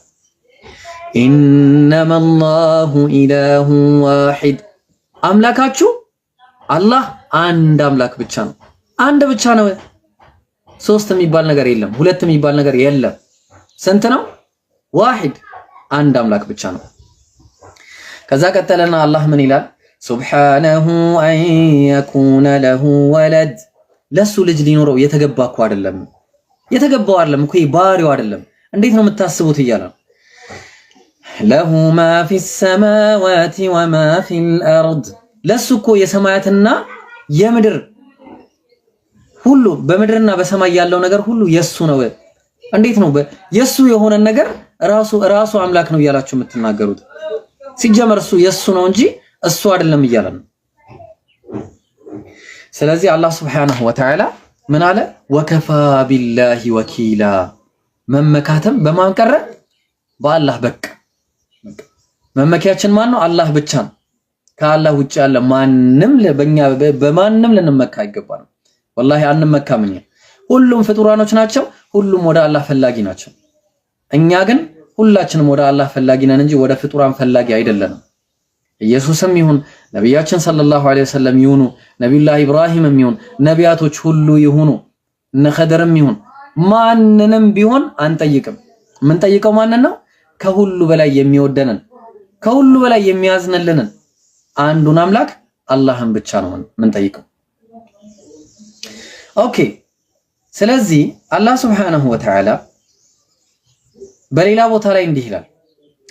إنما الله إله واحد አምላካችሁ አላህ አንድ አምላክ ብቻ ነው። አንድ ብቻ ነው። ሶስት የሚባል ነገር የለም። ሁለት የሚባል ነገር የለም። ስንት ነው? واحد አንድ አምላክ ብቻ ነው። ከዛ ቀጠለና አላህ ምን ይላል? سبحانه أن يكون له ولد ለሱ ልጅ ሊኖረው የተገባ እኮ አይደለም። የተገባው አይደለም እኮ ባህሪው አይደለም። እንዴት ነው የምታስቡት እያለ ነው። له ما في السماوات وما في الأرض ለሱ እኮ የሰማያትና የምድር ሁሉ በምድርና በሰማይ ያለው ነገር ሁሉ የሱ ነው። እንዴት ነው የሱ የሆነን ነገር ራሱ ራሱ አምላክ ነው እያላችሁ የምትናገሩት? ሲጀመር እሱ የሱ ነው እንጂ እሱ አይደለም እያለ ነው። ስለዚህ አላህ سبحانه وتعالى ምን አለ? وكفى بالله وكيلا። መመካትም በማን ቀረ? በአላህ በቃ። መመኪያችን ማን ነው? አላህ ብቻ ነው። ከአላህ ውጭ ያለ ማንም በእኛ በማንም ልንመካ አይገባንም። ወላሂ አንመካም። እኛ ሁሉም ፍጡራኖች ናቸው። ሁሉም ወደ አላህ ፈላጊ ናቸው። እኛ ግን ሁላችንም ወደ አላህ ፈላጊ ነን እንጂ ወደ ፍጡራን ፈላጊ አይደለንም። ኢየሱስም ይሁን ነቢያችን صلى الله عليه وسلم ይሁኑ ነቢዩላህ ኢብራሂምም ይሁን ነቢያቶች ሁሉ ይሁኑ እነ ኸደርም ይሁን ማንንም ቢሆን አንጠይቅም። የምንጠይቀው ማንን ነው? ከሁሉ በላይ የሚወደንን ከሁሉ በላይ የሚያዝንልንን አንዱን አምላክ አላህን ብቻ ነው የምንጠይቀው። Okay። ስለዚህ አላህ سبحانه وتعالى በሌላ ቦታ ላይ እንዲህ ይላል።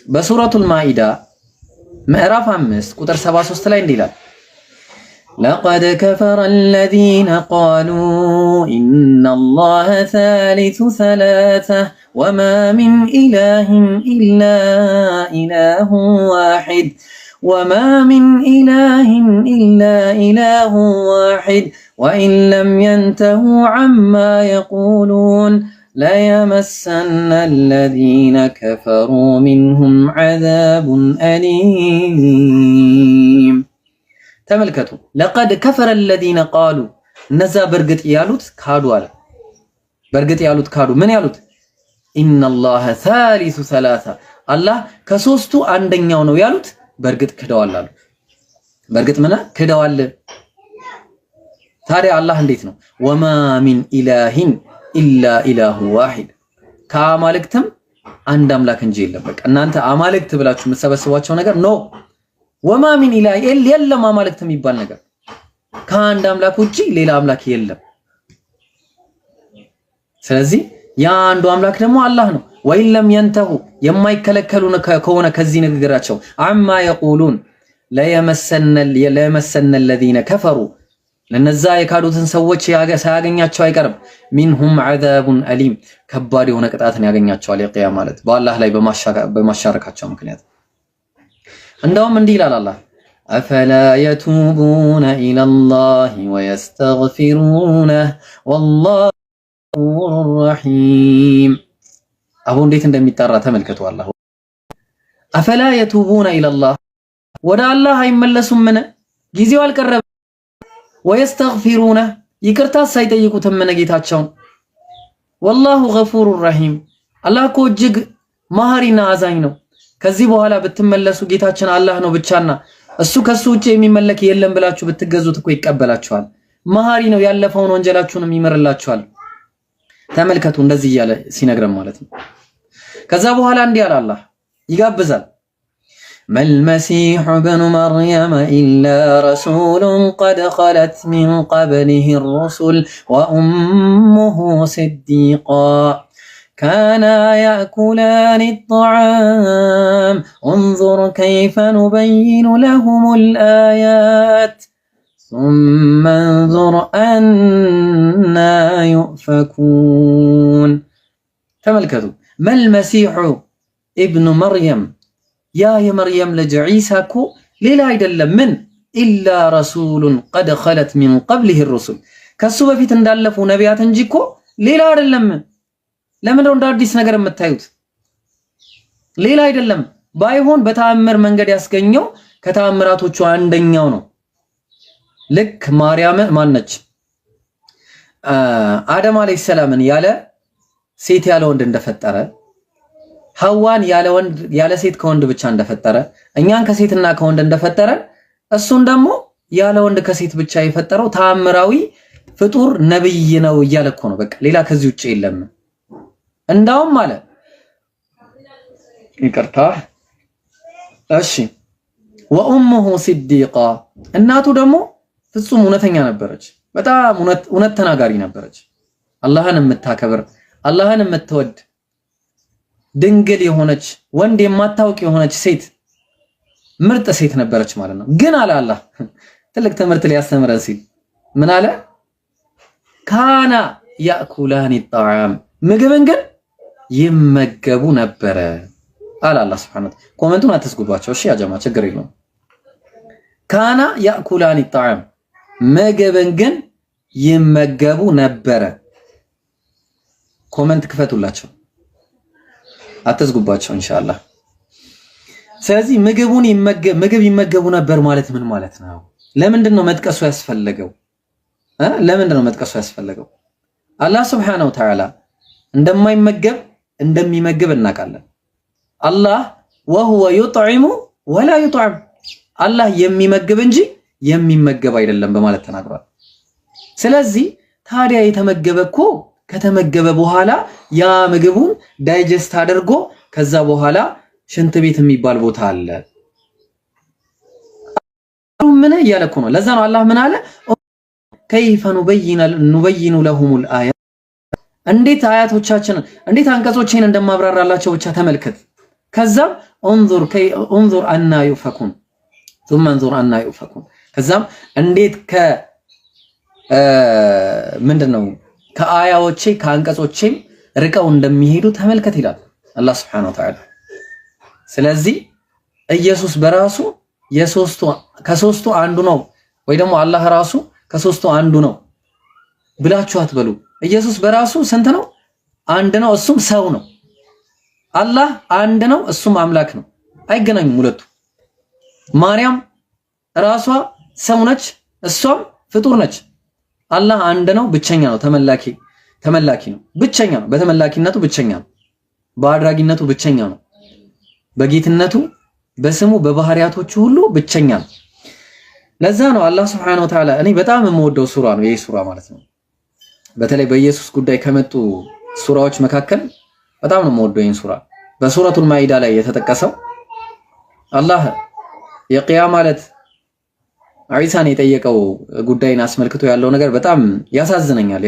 በሱረቱል ማኢዳ ምዕራፍ 5 ቁጥር 73 ላይ እንዲህ ይላል፣ لقد كفر الذين قالوا إن الله ثالث ثلاثة وما من إله إلا إله واحد وما من إله إلا إله واحد وإن لم ينتهوا عما يقولون ليمسن الذين كفروا منهم عذاب أليم። ተመልከቱ፣ لقد كفر الذين قالوا እነዛ በእርግጥ ያሉት ካዱ አለ። በእርግጥ ያሉት ካዱ። ምን ያሉት? إن الله ثالث ثلاثة አላህ ከሶስቱ አንደኛው ነው ያሉት በእርግጥ ክደዋል አሉ። በእርግጥ ምን ክደዋል። ታዲያ አላህ እንዴት ነው? وما من إله إلا إله واحد ከአማልክትም አንድ አምላክ እንጂ የለም። በቃ እናንተ አማልክት ብላችሁ የምትሰበስቧቸው ነገር no፣ وما من إله የለም፣ አማልክት የሚባል ነገር ከአንድ አምላክ ውጪ ሌላ አምላክ የለም። ስለዚህ ያ አንዱ አምላክ ደግሞ አላህ ነው። وإن لم ينتهوا የማይከለከሉ ከሆነ ከዚህ ንግግራቸው عما يقولون ليمسن الذين كفروا ለነዛ የካዱትን ሰዎች ሳያገኛቸው አይቀርም። منهم عذاب أليم ከባድ የሆነ ቅጣትን ያገኛቸዋል። የቅያማ ማለት በአላህ ላይ በማሻረካቸው ምክንያት። እንደውም እንዲህ ይላል አላህ፣ أفلا يتوبون إلى الله ويستغفرونه والله غفور رحيم። አሁን እንዴት እንደሚጠራ ተመልከቱ። አላህ أفلا يتوبون إلى الله ወደ አላህ አይመለሱምን? ጊዜው አልቀረበ? ويستغفرونه ይቅርታ ሳይጠይቁትም ምን ጌታቸውን? والله غفور رحيم አላህ እኮ እጅግ መሐሪና አዛኝ ነው። ከዚህ በኋላ ብትመለሱ ጌታችን አላህ ነው ብቻና እሱ ከሱ ውጭ የሚመለክ የለም ብላችሁ ብትገዙት እኮ ይቀበላችኋል። መሐሪ ነው፣ ያለፈውን ወንጀላችሁንም ይምርላችኋል። ተመልከቱ፣ እንደዚህ እያለ ሲነግረን ማለት ነው። ከዛ በኋላ እንዲህ አለ፣ አላህ ይጋብዛል። ما المسيح ابن مريم إلا رسول قد خلت من قبله الرسل وأمه صديقة كانا يأكلان الطعام انظر كيف نبين لهم الآيات ثم انظر أنى يؤفكون። ተመልከቱ፣ ما المسيح ابن مريم ያ የመርየም ልጅ ዒሳ እኮ ሌላ አይደለም ምን إلا رسول قد خلت من قبله الرسل ከሱ በፊት እንዳለፉ ነቢያት እንጂ እኮ ሌላ አይደለም። ለምንድነው እንደ አዲስ ነገር የምታዩት? ሌላ አይደለም። ባይሆን በተአምር መንገድ ያስገኘው ከተአምራቶቹ አንደኛው ነው። ልክ ማርያም ማነች አደም አለይሂ ሰላምን ያለ ሴት ያለ ወንድ እንደፈጠረ፣ ሐዋን ያለ ወንድ ያለ ሴት ከወንድ ብቻ እንደፈጠረ፣ እኛን ከሴትና ከወንድ እንደፈጠረ፣ እሱን ደግሞ ያለ ወንድ ከሴት ብቻ የፈጠረው ተአምራዊ ፍጡር ነብይ ነው እያለ እኮ ነው። በቃ ሌላ ከዚህ ውጭ የለም። እንዳውም አለ፣ ይቅርታ፣ እሺ፣ وأمه صديقة፣ እናቱ ደግሞ ፍጹም እውነተኛ ነበረች። በጣም እውነት ተናጋሪ ነበረች። አላህን የምታከብር፣ አላህን የምትወድ፣ ድንግል የሆነች፣ ወንድ የማታውቅ የሆነች ሴት፣ ምርጥ ሴት ነበረች ማለት ነው። ግን አለ አላህ ትልቅ ትምህርት ሊያስተምረን ሲል ምን አለ? كانا يأكلان الطعام፣ ምግብን ግን ይመገቡ ነበረ አለ አላህ سبحانه። Comment ኡን አትዝጉባቸው። እሺ ያጀማ፣ ችግር የለውም። كانا يأكلان الطعام፣ ምግብን ግን ይመገቡ ነበረ። Comment ክፈቱላቸው፣ አትዝጉባቸው ኢንሻአላህ። ስለዚህ ምግብ ይመገቡ ነበር ማለት ምን ማለት ነው? ለምንድን ነው መጥቀሱ ያስፈለገው? ለምንድን ነው መጥቀሱ ያስፈለገው? አላህ سبحانه وتعالى እንደማይመገብ እንደሚመግብ እናውቃለን። አላህ وهو يطعم ولا يطعم፣ አላህ የሚመግብ እንጂ የሚመገብ አይደለም በማለት ተናግሯል። ስለዚህ ታዲያ የተመገበ እኮ ከተመገበ በኋላ ያ ምግቡን digest አድርጎ ከዛ በኋላ ሽንት ቤት የሚባል ቦታ አለ። ምን እያለ እኮ ነው። ለዛ ነው አላህ ምን አለ? كيف نبين لهم الآيات፣ እንዴት አያቶቻችንን፣ እንዴት አንቀጾቼን እንደማብራራላቸው ብቻ ተመልከት። ከዛም انظر أنى يؤفكون ثم انظر أنى يؤفكون፣ ከዛም እንዴት ከ ምንድን ነው ከአያዎቼ ከአንቀጾቼም ርቀው እንደሚሄዱ ተመልከት ይላል አላህ سبحانه وتعالى። ስለዚህ ኢየሱስ በራሱ የሶስቱ ከሶስቱ አንዱ ነው ወይ ደግሞ አላህ ራሱ ከሶስቱ አንዱ ነው ብላችሁ አትበሉ። ኢየሱስ በራሱ ስንት ነው? አንድ ነው፣ እሱም ሰው ነው። አላህ አንድ ነው፣ እሱም አምላክ ነው። አይገናኙም ሁለቱ። ማርያም ራሷ ሰው ነች፣ እሷም ፍጡር ነች። አላህ አንድ ነው፣ ብቸኛ ነው፣ ተመላኪ ተመላኪ ነው፣ ብቸኛ ነው። በተመላኪነቱ ብቸኛ ነው፣ በአድራጊነቱ ብቸኛ ነው፣ በጌትነቱ፣ በስሙ፣ በባህሪያቶቹ ሁሉ ብቸኛ ነው። ለዛ ነው አላህ سبحانه وتعالى እኔ በጣም የምወደው ሱራ ነው ይሄ ሱራ ማለት ነው። በተለይ በኢየሱስ ጉዳይ ከመጡ ሱራዎች መካከል በጣም ነው የምወደው ይህን ሱራ። በሱረቱል ማኢዳ ላይ የተጠቀሰው አላህ የቂያማ ዕለት ዒሳን የጠየቀው ጉዳይን አስመልክቶ ያለው ነገር በጣም ያሳዝነኛል፣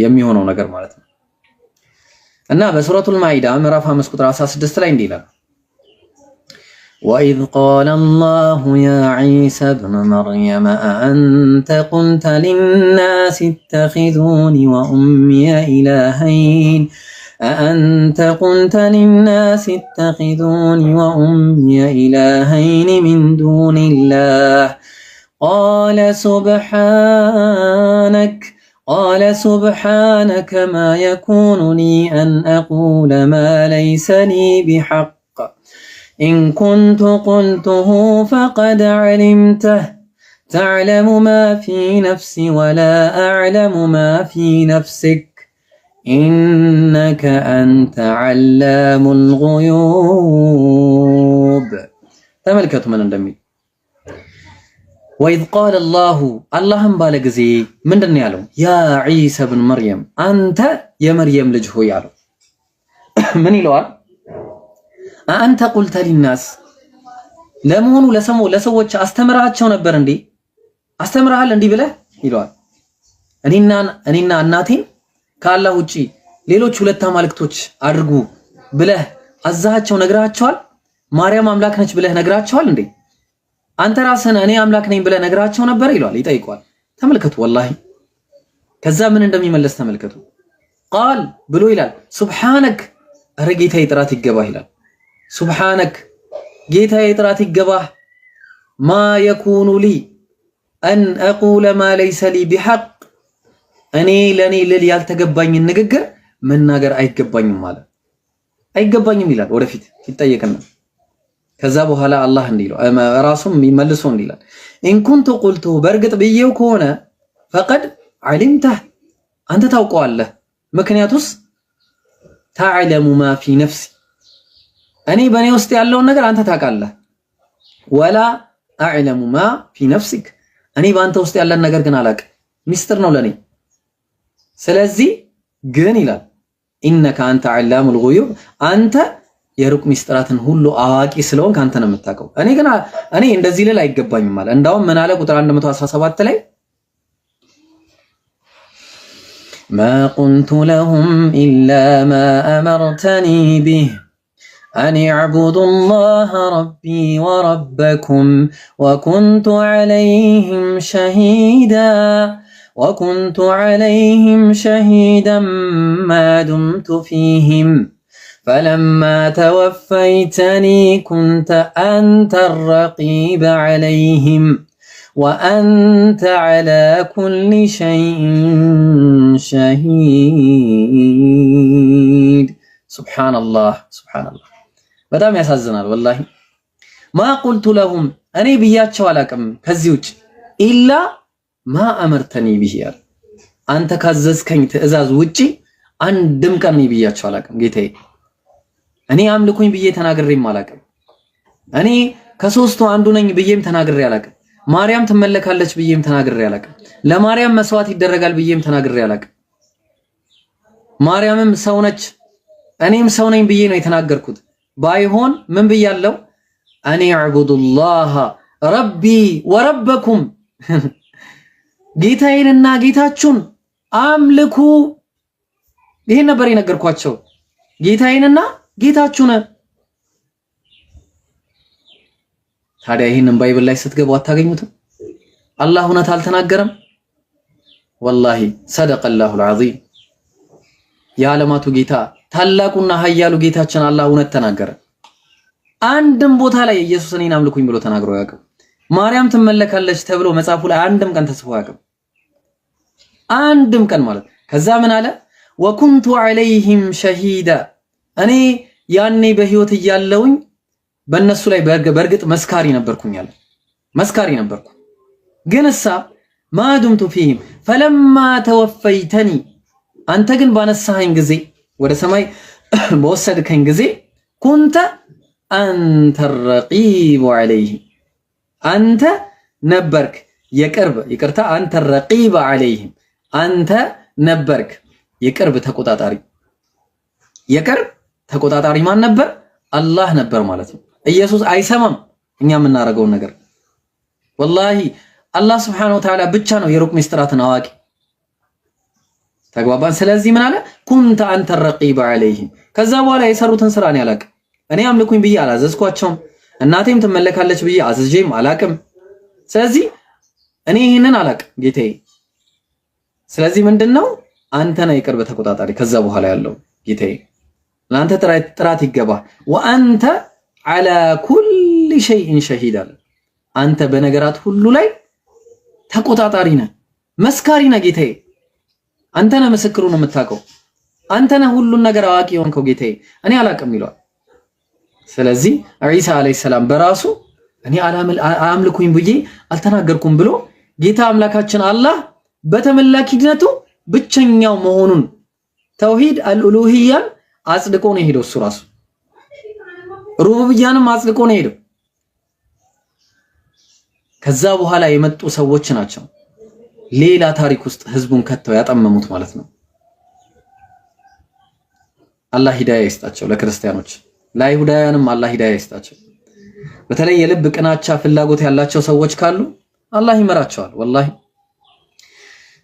የሚሆነው ነገር ማለት ነው። እና በሱረቱል ማኢዳ ምዕራፍ 5 ቁጥር 16 ላይ እንዲህ ይላል፦ وإذ قال الله يا عيسى ابن مريم أأنت قلت للناس اتخذوني وأمي إلهين أأنت قلت للناس اتخذوني وأمي إلهين من دون الله قال سبحانك ما يكون لي أن أقول ما ليس لي بحق إن كنت قلته فقد علمته تعلم ما في نفسي ولا أعلم ما في نفسك إنك أنت علام الغيوب። ተመልከቱ ምን እንደሚል። وإذ قال الله፣ አላህም ባለ ጊዜ ምንድን ነው ያለው? يا عيسى ابن مريم፣ አንተ የመርየም ልጅ ሆይ አለው። ምን ይለዋል? أأنت قلت للناس፣ ለመሆኑ ለሰዎች አስተምራቸው ነበር እንዴ? አስተምረሃል እንዲህ ብለህ ይለዋል። እኔና እናቴን ከአላህ ውጪ ሌሎች ሁለት አማልክቶች አድርጉ ብለህ አዛሃቸው ነግራቸዋል? ማርያም አምላክ ነች ብለህ ነግራቸዋል እንዴ? አንተ ራስህን እኔ አምላክ ነኝ ብለህ ነግራቸው ነበር ይለዋል፣ ይጠይቀዋል። ተመልከቱ ወላሂ፣ ከዛ ምን እንደሚመለስ ተመልከቱ። قال ብሎ ይላል سبحانك፣ ኧረ ጌታዬ ጥራት ይገባህ ይላል። سبحانك፣ ጌታዬ ጥራት ይገባህ፣ ما يكون لي أن أقول ما ليس لي بحق፣ እኔ ለእኔ ልል ያልተገባኝን ንግግር መናገር አይገባኝም አለ። አይገባኝም ይላል። ወደፊት ይጠየቅና ከዛ በኋላ አላህ እንዲህ ይለው፣ ራሱም መልሶ እንዲህ ይላል፦ إن كنت قلته፣ በእርግጥ ብዬው ከሆነ فقد علمته፣ አንተ ታውቀዋለህ። ምክንያቱስ تعلم ما في نفسي እኔ በእኔ ውስጥ ያለውን ነገር አንተ ታውቃለህ። ولا أعلم ما في نفسك እኔ በአንተ ውስጥ ያለን ነገር ግን አላውቅም፣ ሚስጥር ነው ለኔ። ስለዚህ ግን ይላል إنك أنت علام الغيوب አንተ የሩቅ ሚስጥራትን ሁሉ አዋቂ ስለሆንክ አንተ ነው የምታውቀው። እኔ ግን እኔ እንደዚህ ልል አይገባኝም አለ። እንዳውም ምን አለ ቁጥር 117 ላይ ما قلت لهم إلا ما أمرتني به أن اعبدوا الله ربي وربكم وكنت عليهم شهيدا وكنت عليهم شهيدا ما دمت فيهم فلما توفيتني كنت أنت الرقيب عليهم وأنت على كل شيء شهيد። سبحان الله سبحان الله። በጣም ያሳዝናል والله። ما قلت لهم እኔ ብያቸው አላቅም ከዚህ ውጭ إلا ما أمرتني به አለ። አንተ ካዘዝከኝ ትዕዛዝ ውጪ አንድም ቀን እኔ ብያቸው አላቅም ጌታዬ። እኔ አምልኩኝ ብዬ ተናግሬም አላቅም። እኔ ከሶስቱ አንዱ ነኝ ብዬም ተናግሬ አላቅም። ማርያም ትመለካለች ብዬም ተናግሬ አላቅም። ለማርያም መስዋዕት ይደረጋል ብዬም ተናግሬ አላቅም። ማርያምም ሰው ነች እኔም ሰው ነኝ ብዬ ነው የተናገርኩት። ባይሆን ምን ብያለው? أن اعبدوا الله ربي وربكم ጌታዬንና ጌታችሁን አምልኩ። ይሄን ነበር የነገርኳቸው፣ ጌታዬንና ጌታችሁን። ታዲያ ይህንን Bible ላይ ስትገቡ አታገኙትም? አላህ እውነት አልተናገረም? والله صدق الله العظيم። የዓለማቱ ጌታ ታላቁና ኃያሉ ጌታችን አላህ እውነት ተናገረ። አንድም ቦታ ላይ ኢየሱስ እኔን አምልኩኝ ብሎ ተናግሮ አያውቅም። ማርያም ትመለካለች ተብሎ መጽሐፉ ላይ አንድም ቀን ተጽፎ አያውቅም። አንድም ቀን ማለት ከዛ ምን አለ? ወኩንቱ ዐለይሂም ሸሂዳ እኔ ያኔ በህይወት እያለውኝ በእነሱ ላይ በእርግጥ መስካሪ ነበርኩኝ አለ። መስካሪ ነበርኩ። ግን እሳ ማዱምቱ ፊህም ፈለማ ተወፈይተኒ አንተ ግን ባነሳኸኝ ጊዜ ወደ ሰማይ በወሰድከኝ ጊዜ ኩንተ አንተ ረቂቡ ዐለይሂም አንተ ነበርክ የቅርብ ይቅርታ፣ አንተ ረቂብ ዐለይሂም አንተ ነበርክ የቅርብ ተቆጣጣሪ። የቅርብ ተቆጣጣሪ ማን ነበር? አላህ ነበር ማለት ነው። ኢየሱስ አይሰማም እኛ የምናደርገውን ነገር። ወላሂ አላህ ስብሐነሁ ወተዓላ ብቻ ነው የሩቅ ሚስጥራትን አዋቂ። ተግባባን። ስለዚህ ምን አለ? ኩንተ አንተ ረቂብ ዐለይሂም። ከዛ በኋላ የሰሩትን ስራ እኔ አላቅም። እኔ አምልኩኝ ብዬ አላዘዝኳቸውም። እናቴም ትመለካለች ብዬ አዝዤም አላቅም። ስለዚህ እኔ ይህንን አላቅም ጌታዬ። ስለዚህ ምንድነው አንተ ነህ የቅርብ ተቆጣጣሪ። ከዛ በኋላ ያለው ጌታዬ ለአንተ ጥራት ይገባ። ወአንተ ዐላ ኩል ሸይእን ሸሂድ አለ። አንተ በነገራት ሁሉ ላይ ተቆጣጣሪ ነህ፣ መስካሪ ነህ ጌታዬ። አንተ ነህ ምስክሩን የምታውቀው። አንተ ነህ ሁሉን ነገር አዋቂ የሆንከው ጌታዬ፣ እኔ አላቅም ይለዋል። ስለዚህ ዒሳ ዓለይሂ ሰላም በራሱ እኔ አምልኩኝ ብዬ አልተናገርኩም ብሎ ጌታ አምላካችን አላህ በተመላኪነቱ ብቸኛው መሆኑን ተውሂድ አልኡሉሂያን አጽድቆ ነው የሄደው። እሱ ራሱ ሩቡብያንም አጽድቆ ነው የሄደው። ከዛ በኋላ የመጡ ሰዎች ናቸው ሌላ ታሪክ ውስጥ ህዝቡን ከተው ያጠመሙት ማለት ነው። አላህ ሂዳያ ይስጣቸው ለክርስቲያኖች፣ ለአይሁዳውያንም አላህ ሂዳያ ይስጣቸው። በተለይ የልብ ቅናቻ ፍላጎት ያላቸው ሰዎች ካሉ አላህ ይመራቸዋል ወላሂ።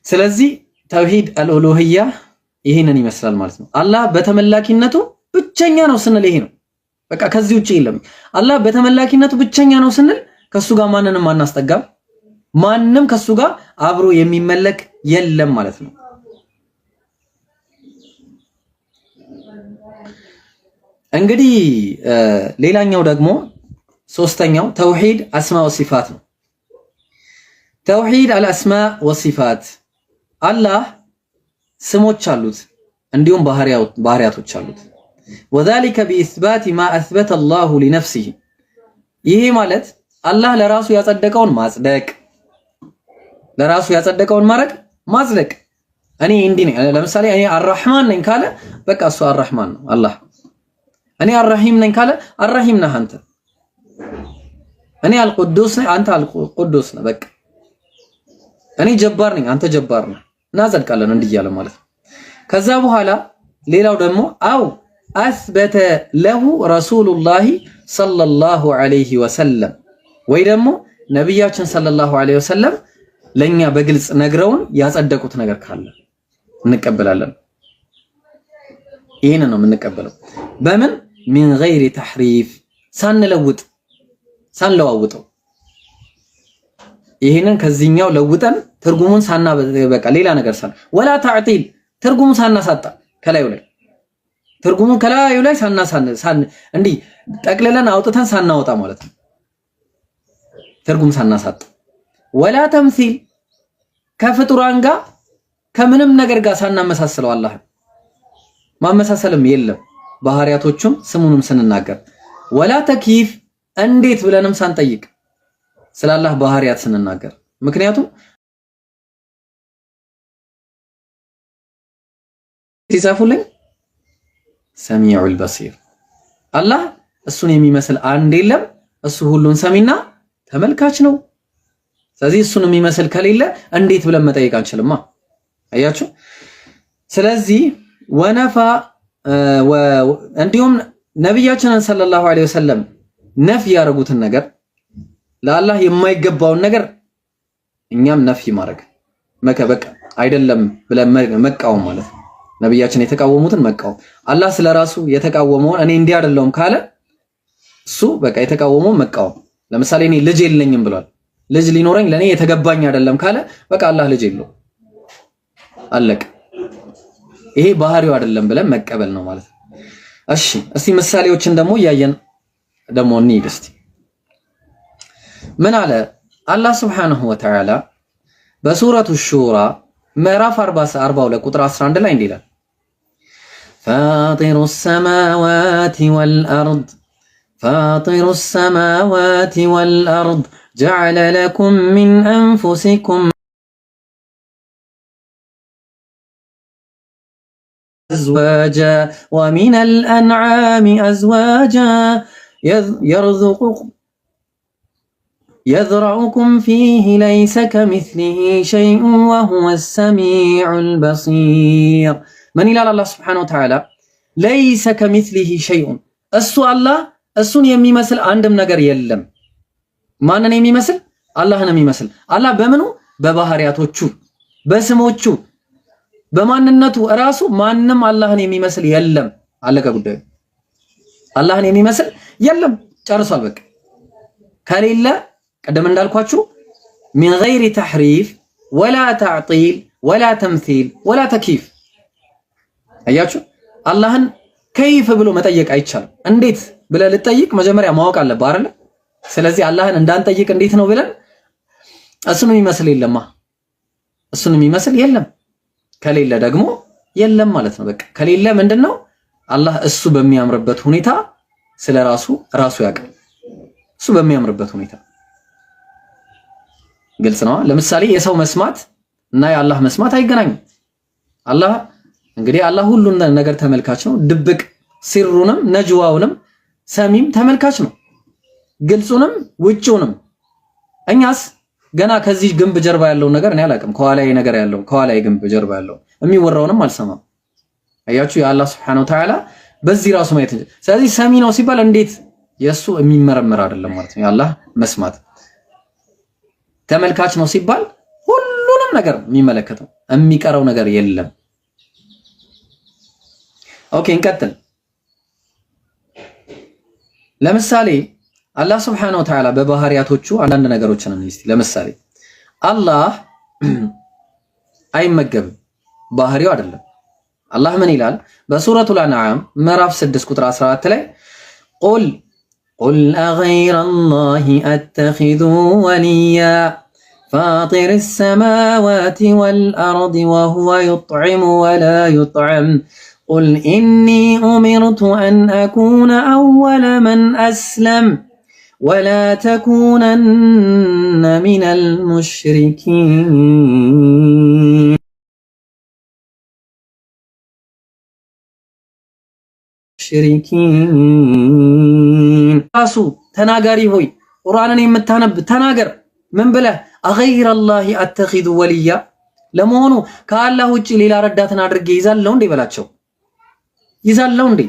ስለዚህ ተውሂድ አልኡሉሂያ ይህንን ይመስላል ማለት ነው። አላህ በተመላኪነቱ ብቸኛ ነው ስንል ይሄ ነው በቃ፣ ከዚህ ውጭ የለም። አላህ በተመላኪነቱ ብቸኛ ነው ስንል ከሱ ጋር ማንንም አናስጠጋም። ማንም ከሱ ጋር አብሮ የሚመለክ የለም ማለት ነው። እንግዲህ ሌላኛው ደግሞ ሶስተኛው ተውሂድ አስማ ወሲፋት ነው። ተውሂድ አልአስማ ወሲፋት አላህ ስሞች አሉት እንዲሁም ባህሪያቶች አሉት። ወዛሊከ ቢኢስባት ማ አስበተ አላሁ ሊነፍሲሂ ይሄ ማለት አላህ ለራሱ ያጸደቀውን ማጽደቅ፣ ለራሱ ያጸደቀውን ማድረግ ማጽደቅ፣ እኔ እንዲህ ነኝ። ለምሳሌ እኔ አራህማን ነኝ ካለ በቃ እሱ አራህማን ነው አላህ። እኔ አራሂም ነኝ ካለ አራሂም ነህ አንተ። እኔ አልቁዱስ ነኝ፣ አንተ አልቁዱስ ነህ። በቃ እኔ ጀባር ነኝ፣ አንተ ጀባር ነህ። እናጸድቃለን እንዲህ እያለ ማለት ነው። ከዛ በኋላ ሌላው ደግሞ أو أثبت له رسول الله صلى الله عليه وسلم ወይ ደግሞ ነቢያችን صلى الله عليه وسلم ለኛ በግልጽ ነግረውን ያጸደቁት ነገር ካለ እንቀበላለን። ይህን ነው የምንቀበለው። በምን من غير تحريف ሳንለውጥ ሳንለዋውጠው ይህንን ከዚህኛው ለውጠን ትርጉሙን ሳና በቃ ሌላ ነገር ሳን ولا تعطيل ትርጉሙን ሳናሳጣ ከላዩ ላይ ትርጉሙን ከላዩ ላይ ሳን እንዲህ ጠቅልለን አውጥተን ሳናወጣ ማለት ነው። ትርጉም ሳናሳጣ ولا تمثيل ከፍጡራን ጋር ከምንም ነገር ጋር ሳናመሳስለው አላህን ማመሳሰልም የለም ባህሪያቶቹም ስሙንም ስንናገር ولا تكييف እንዴት ብለንም ሳንጠይቅ ስለ አላህ ባህሪያት ስንናገር ምክንያቱም ሲጻፉልኝ سميع البصير አላህ እሱን የሚመስል አንድ የለም። እሱ ሁሉን ሰሚና ተመልካች ነው። ስለዚህ እሱን የሚመስል ከሌለ እንዴት ብለን መጠየቅ አንችልማ። አያችሁ። ስለዚህ ونفى እንዲሁም ነቢያችንን صلى الله عليه وسلم نفي ያደረጉትን ነገር ለአላህ የማይገባውን ነገር እኛም نفي ማድረግ በቃ አይደለም ብለን መቃወም ማለት ነው። ነቢያችን የተቃወሙትን መቃወም፣ አላህ ስለራሱ የተቃወመውን እኔ እንዲህ አይደለሁም ካለ እሱ በቃ የተቃወመውን መቃወም። ለምሳሌ እኔ ልጅ የለኝም ብሏል። ልጅ ሊኖረኝ ለእኔ የተገባኝ አይደለም ካለ በቃ አላህ ልጅ የለውም አለቅ። ይሄ ባህሪው አይደለም ብለን መቀበል ነው ማለት ነው። እሺ እስቲ ምሳሌዎችን ደግሞ እያየን ደግሞ እንሂድ እስቲ። ምን አለ አላህ سبحانه وتعالى በሱረቱ ሹራ ምዕራፍ 42 ቁጥር 11 ላይ እንዲህ ይላል فاطر السماوات والأرض فاطر السماوات والأرض جعل لكم من أنفسكم أزواجا ومن الأنعام أزواجا يذرأكم فيه ليس كمثله شيء وهو السميع البصير። ምን ይላል አላህ سبحانه وتعالى? ليس كمثله شيء እሱ አላህ እሱን የሚመስል አንድም ነገር የለም። ማንን የሚመስል? አላህን የሚመስል። አላህ በምኑ? በባህሪያቶቹ፣ በስሞቹ፣ በማንነቱ እራሱ ማንም አላህን የሚመስል የለም። አለቀ ጉዳዩ። አላህን የሚመስል የለም። ጨርሷል። በቃ ከሌለ ቀደም እንዳልኳችሁ من غير تحريف ولا تعطيل ولا تمثيل ولا تكييف። አያችሁ አላህን كيف ብሎ መጠየቅ አይቻልም። እንዴት ብለህ ልጠይቅ መጀመሪያ ማወቅ አለብህ አይደለ? ስለዚህ አላህን እንዳንጠይቅ እንዴት ነው ብለን እሱን የሚመስል የለማ፣ እሱን የሚመስል የለም። ከሌለ ደግሞ የለም ማለት ነው። በቃ ከሌለ ምንድነው አላህ እሱ በሚያምርበት ሁኔታ ስለ ራሱ ራሱ ያውቃል። እሱ በሚያምርበት ሁኔታ ግልጽ ነው። ለምሳሌ የሰው መስማት እና የአላህ መስማት አይገናኝም። አላህ እንግዲህ አላህ ሁሉን ነገር ተመልካች ነው። ድብቅ ሲሩንም ነጅዋውንም ሰሚም ተመልካች ነው። ግልጹንም ውጭውንም። እኛስ ገና ከዚህ ግንብ ጀርባ ያለውን ነገር እኔ አላውቅም። ከኋላዬ ነገር ያለው ከኋላዬ ግንብ ጀርባ ያለው የሚወራውንም አልሰማም። አያችሁ የአላህ سبحانه وتعالى በዚህ ራሱ ማየት እንጂ። ስለዚህ ሰሚ ነው ሲባል እንዴት የእሱ የሚመረመር አይደለም ማለት ነው። የአላህ መስማት ተመልካች ነው ሲባል ሁሉንም ነገር የሚመለከተው የሚቀረው ነገር የለም። Okay እንቀጥል። ለምሳሌ አላህ سبحانه وتعالى በባህሪያቶቹ አንዳንድ ነገሮችን እንይ። ለምሳሌ አላህ አይመገብም፣ ባህሪው አይደለም። አላህ ምን ይላል? በሱረቱል አንዓም ምዕራፍ 6 ቁጥር 14 ላይ قل قل أغير الله أتخذ وليا فاطر السماوات والأرض وهو يطعم ولا يطعم قل إني أمرت أن أكون أول من أسلم ولا تكونن من المشركين። المشركين። ራሱ ተናጋሪ ሆይ ቁርአንን የምታነብ ተናገር። ምን ብለህ? أغير الله أتخذ وليا፣ ለመሆኑ ከአላህ ውጪ ሌላ ረዳትን አድርጌ ይዛለው እንዴ በላቸው። ይዛለው እንዴ?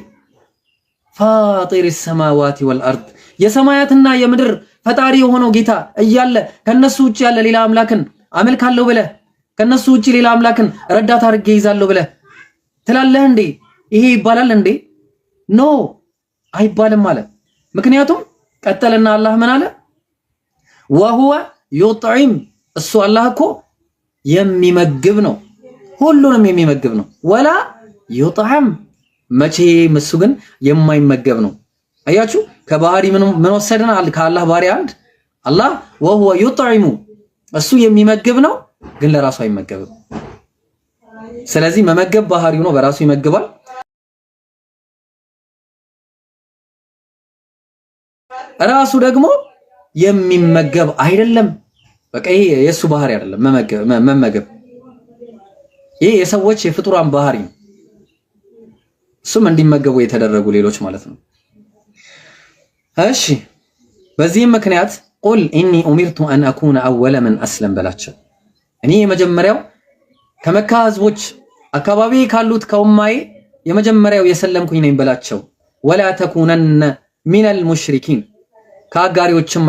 فاطر السماوات والأرض የሰማያትና የምድር ፈጣሪ የሆነው ጌታ እያለ ከነሱ ውጪ ያለ ሌላ አምላክን አመልካለሁ ብለህ፣ ከነሱ ውጪ ሌላ አምላክን ረዳት አድርጌ ይዛለሁ ብለህ ትላለህ እንዴ? ይሄ ይባላል እንዴ? No፣ አይባልም አለ። ምክንያቱም ቀጠለና አላህ ምን አለ? وهو يطعم፣ እሱ አላህ እኮ የሚመግብ ነው፣ ሁሉንም የሚመግብ ነው። ولا يطعم፣ መቼም እሱ ግን የማይመገብ ነው። አያችሁ፣ ከባህሪ ምን ወሰድን? ከአላህ ባህሪ አንድ አላህ وهو يطعم እሱ የሚመግብ ነው፣ ግን ለራሱ አይመገብም። ስለዚህ መመገብ ባህሪው ነው፣ በራሱ ይመግባል። ራሱ ደግሞ የሚመገብ አይደለም። በቃ ይሄ የእሱ ባህሪ አይደለም መመገብ። ይሄ የሰዎች የፍጡራን ባህሪ ነው። እሱም እንዲመገቡ የተደረጉ ሌሎች ማለት ነው። እሺ፣ በዚህም ምክንያት قل إني أمرت أن أكون أول من أسلم በላቸው። እኔ የመጀመሪያው ከመካ ህዝቦች አካባቢ ካሉት ከኡማዬ የመጀመሪያው የሰለምኩኝ ነኝ በላቸው። ولا تكونن من المشركين፣ ከአጋሪዎችም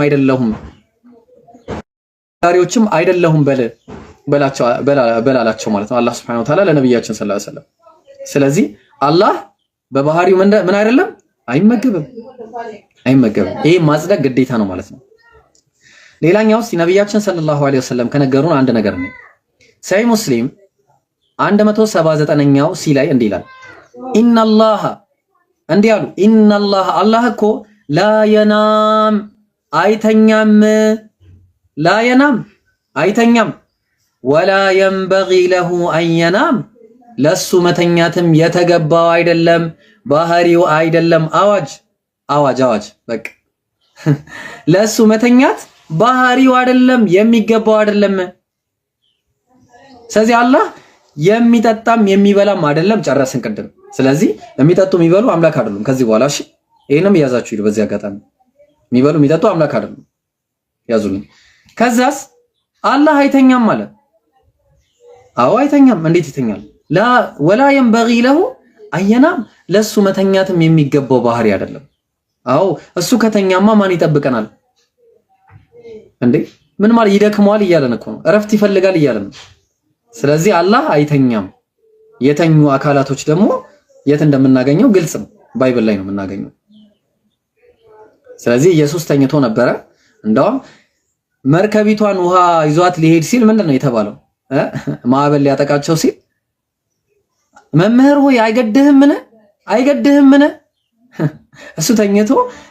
አይደለሁም በላቸው በላላቸው ማለት ነው። አላህ سبحانه وتعالى ለነቢያችን صلى الله عليه وسلم። ስለዚህ አላህ በባህሪው ምን አይደለም? አይመገብም፣ አይመገብም። ይሄ ማጽደቅ ግዴታ ነው ማለት ነው። ሌላኛው እስቲ ነቢያችን صلى الله عليه وسلم ከነገሩን አንድ ነገር ነው። ሰሂህ ሙስሊም 179ኛው ሲ ላይ እንዲህ ይላል። إن الله፣ እንዲህ አሉ። إن الله፣ አላህ እኮ لا ينام አይተኛም፣ لا ينام አይተኛም፣ ولا ينبغي له أن ينام ለሱ መተኛትም የተገባው አይደለም፣ ባህሪው አይደለም። አዋጅ አዋጅ አዋጅ! በቃ ለሱ መተኛት ባህሪው አይደለም፣ የሚገባው አይደለም። ስለዚህ አላህ የሚጠጣም የሚበላም አይደለም። ጨረስን ቅድም። ስለዚህ የሚጠጡ የሚበሉ አምላክ አይደሉም ከዚህ በኋላ። እሺ፣ ይሄንም እያዛችሁ ሂዱ። በዚህ አጋጣሚ የሚበሉ የሚጠጡ አምላክ አይደሉም፣ ያዙልኝ። ከዛስ አላህ አይተኛም አለ። አዎ አይተኛም። እንዴት ይተኛል? لا ولا ينبغي له أن ينام፣ ለሱ መተኛትም የሚገባው ባህሪ አይደለም። አዎ፣ እሱ ከተኛማ ማን ይጠብቀናል እንዴ? ምን ማለት ይደክመዋል እያለን እኮ ነው። እረፍት ይፈልጋል እያለን ነው። ስለዚህ አላህ አይተኛም። የተኙ አካላቶች ደግሞ የት እንደምናገኘው ግልጽ ነው። Bible ላይ ነው የምናገኘው። ስለዚህ ኢየሱስ ተኝቶ ነበረ። እንደውም መርከቢቷን ውሃ ይዟት ሊሄድ ሲል ምንድን ነው የተባለው? ማዕበል ሊያጠቃቸው ሲል መምህር ሆይ አይገድህምን? አይገድህምን? እሱ ተኝቶ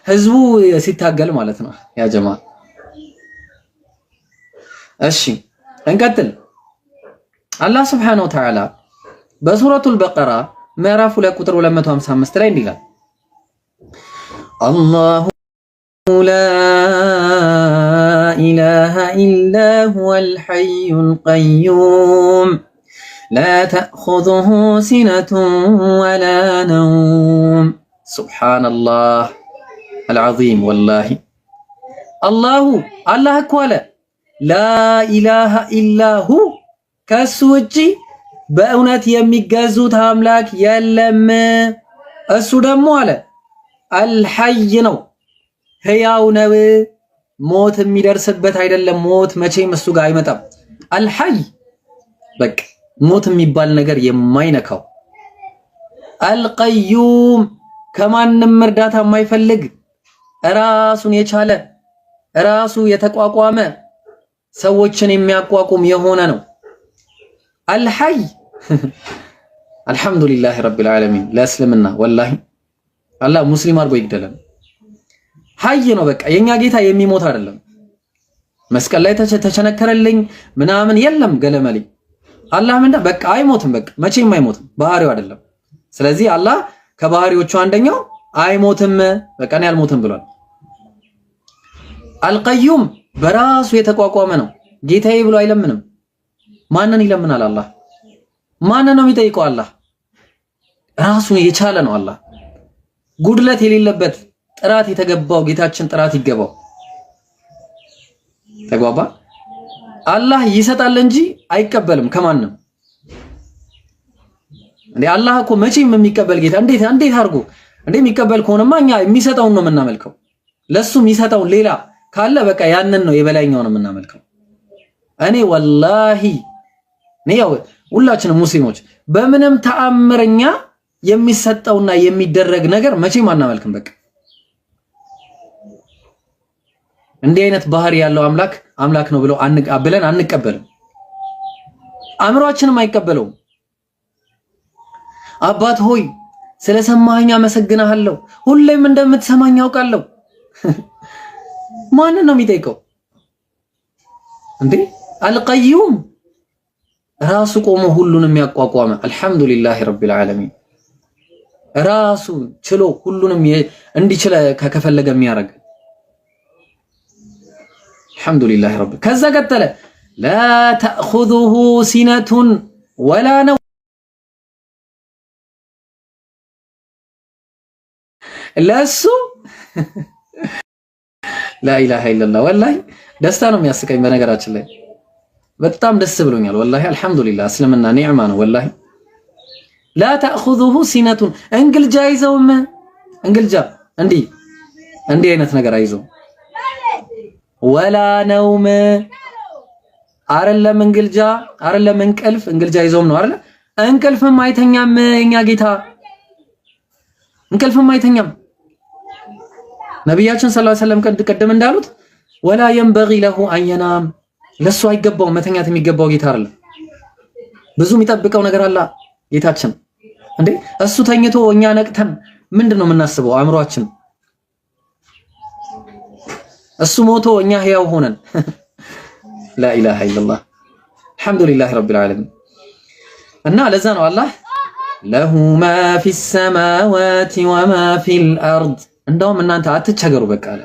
ህዝቡ ሲታገል ማለት ነው። يا جماعة፣ እሺ እንቀጥል። አላህ سبحانه وتعالى በሱረቱል በቀራ ምዕራፍ 2 ቁጥር 255 ላይ እንዲህ ይላል፣ الله لا إله إلا هو الحي القيوم لا تأخذه سنة ولا نوم። سبحان الله العظيم والله። الله አላህ እኮ አለ لا إله إلا هو፣ ከሱ ውጪ በእውነት የሚገዙት አምላክ የለም። እሱ ደግሞ አለ الحي ነው፣ ህያው ነው። ሞት የሚደርስበት አይደለም። ሞት መቼም እሱ ጋር አይመጣም። الحي በቃ ሞት የሚባል ነገር የማይነካው፣ القيوم ከማንም እርዳታ የማይፈልግ፣ ራሱን የቻለ፣ ራሱ የተቋቋመ፣ ሰዎችን የሚያቋቁም የሆነ ነው። الحي። الحمد لله رب العالمين ለእስልምና والله አላህ ሙስሊም አድርጎ ይግደለን። حي ነው በቃ የኛ ጌታ የሚሞት አይደለም። መስቀል ላይ ተቸነከረልኝ ምናምን የለም ገለመሌ። አላህ ምንድን በቃ አይሞትም። በቃ መቼም አይሞትም፣ ባህሪው አይደለም። ስለዚህ አላህ ከባህሪዎቹ አንደኛው አይሞትም። በቃ እኔ አልሞትም ብሏል። القيوم በራሱ የተቋቋመ ነው። ጌታዬ ብሎ አይለምንም። ማንን ይለምናል? አላህ ማንን ነው የሚጠይቀው? አላህ ራሱን የቻለ ነው። አላህ ጉድለት የሌለበት ጥራት የተገባው ጌታችን ጥራት ይገባው። ተግባባ። አላህ ይሰጣል እንጂ አይቀበልም ከማንም። እንዴ አላህ እኮ መቼም የሚቀበል ጌታ እንዴት እንዴት አድርጎ እንዴ የሚቀበል ከሆነማ እኛ የሚሰጠውን ነው የምናመልከው። ለሱ የሚሰጠውን ሌላ ካለ በቃ ያንን ነው የበላይኛው ነው የምናመልከው። እኔ ወላሂ እኔ ያው ሁላችንም ሙስሊሞች በምንም ተአምረኛ የሚሰጠውና የሚደረግ ነገር መቼም አናመልክም። በቃ እንዲህ አይነት ባህሪ ያለው አምላክ አምላክ ነው ብለው ብለን አንቀበልም። አእምሯችንም አይቀበለውም። አባት ሆይ ስለሰማኸኝ አመሰግናለሁ፣ ሁሌም እንደምትሰማኝ አውቃለሁ። ማንን ነው የሚጠይቀው እንዴ? አልቀዩም ራሱ ቆሞ ሁሉንም ያቋቋመ አልሐምዱሊላህ ረቢል ዓለሚን ራሱ ችሎ ሁሉንም እንዲችል ከፈለገ የሚያደርግ አልሐምዱሊላህ ረቢ። ከዛ ቀጠለ ላ ተእኹዙሁ ሲነቱን ወላ ነው ለሱ ላኢላሃ ኢለላህ። ወላሂ ደስታ ነው የሚያስቀኝ። በነገራችን ላይ በጣም ደስ ብሎኛል ወላሂ። አልሐምዱሊላህ እስልምና ኒዕማ ነው ወላሂ። ላ ተእኹዙሁ ሲነቱን እንግልጃ አይዘውም። እንግልጃ እንዲህ እንዲህ አይነት ነገር አይዘው። ወላ ነውም አይደለም እንግልጃ አይደለም እንቅልፍ እንግልጃ አይዘውም ነው አይደለ? እንቅልፍም አይተኛም የኛ ጌታ እንቅልፍም አይተኛም። ነቢያችን ሰለላሁ ዐለይሂ ወሰለም ቅድም እንዳሉት ወላ የንበጊ ለሁ አየናም ለሱ አይገባውም መተኛት የሚገባው ጌታ አይደለም። ብዙ የሚጠብቀው ነገር አለ ጌታችን። እንዴ እሱ ተኝቶ እኛ ነቅተን ምንድን ነው የምናስበው? አእምሯችን እሱ ሞቶ እኛ ህያው ሆነን ላኢላሃ ኢለላህ አልሐምዱሊላህ ረቢል ዓለሚን። እና ለዛ ነው አላህ له ما في السماوات وما في الأرض። እንደውም እናንተ አትቸገሩ በቃ አለ።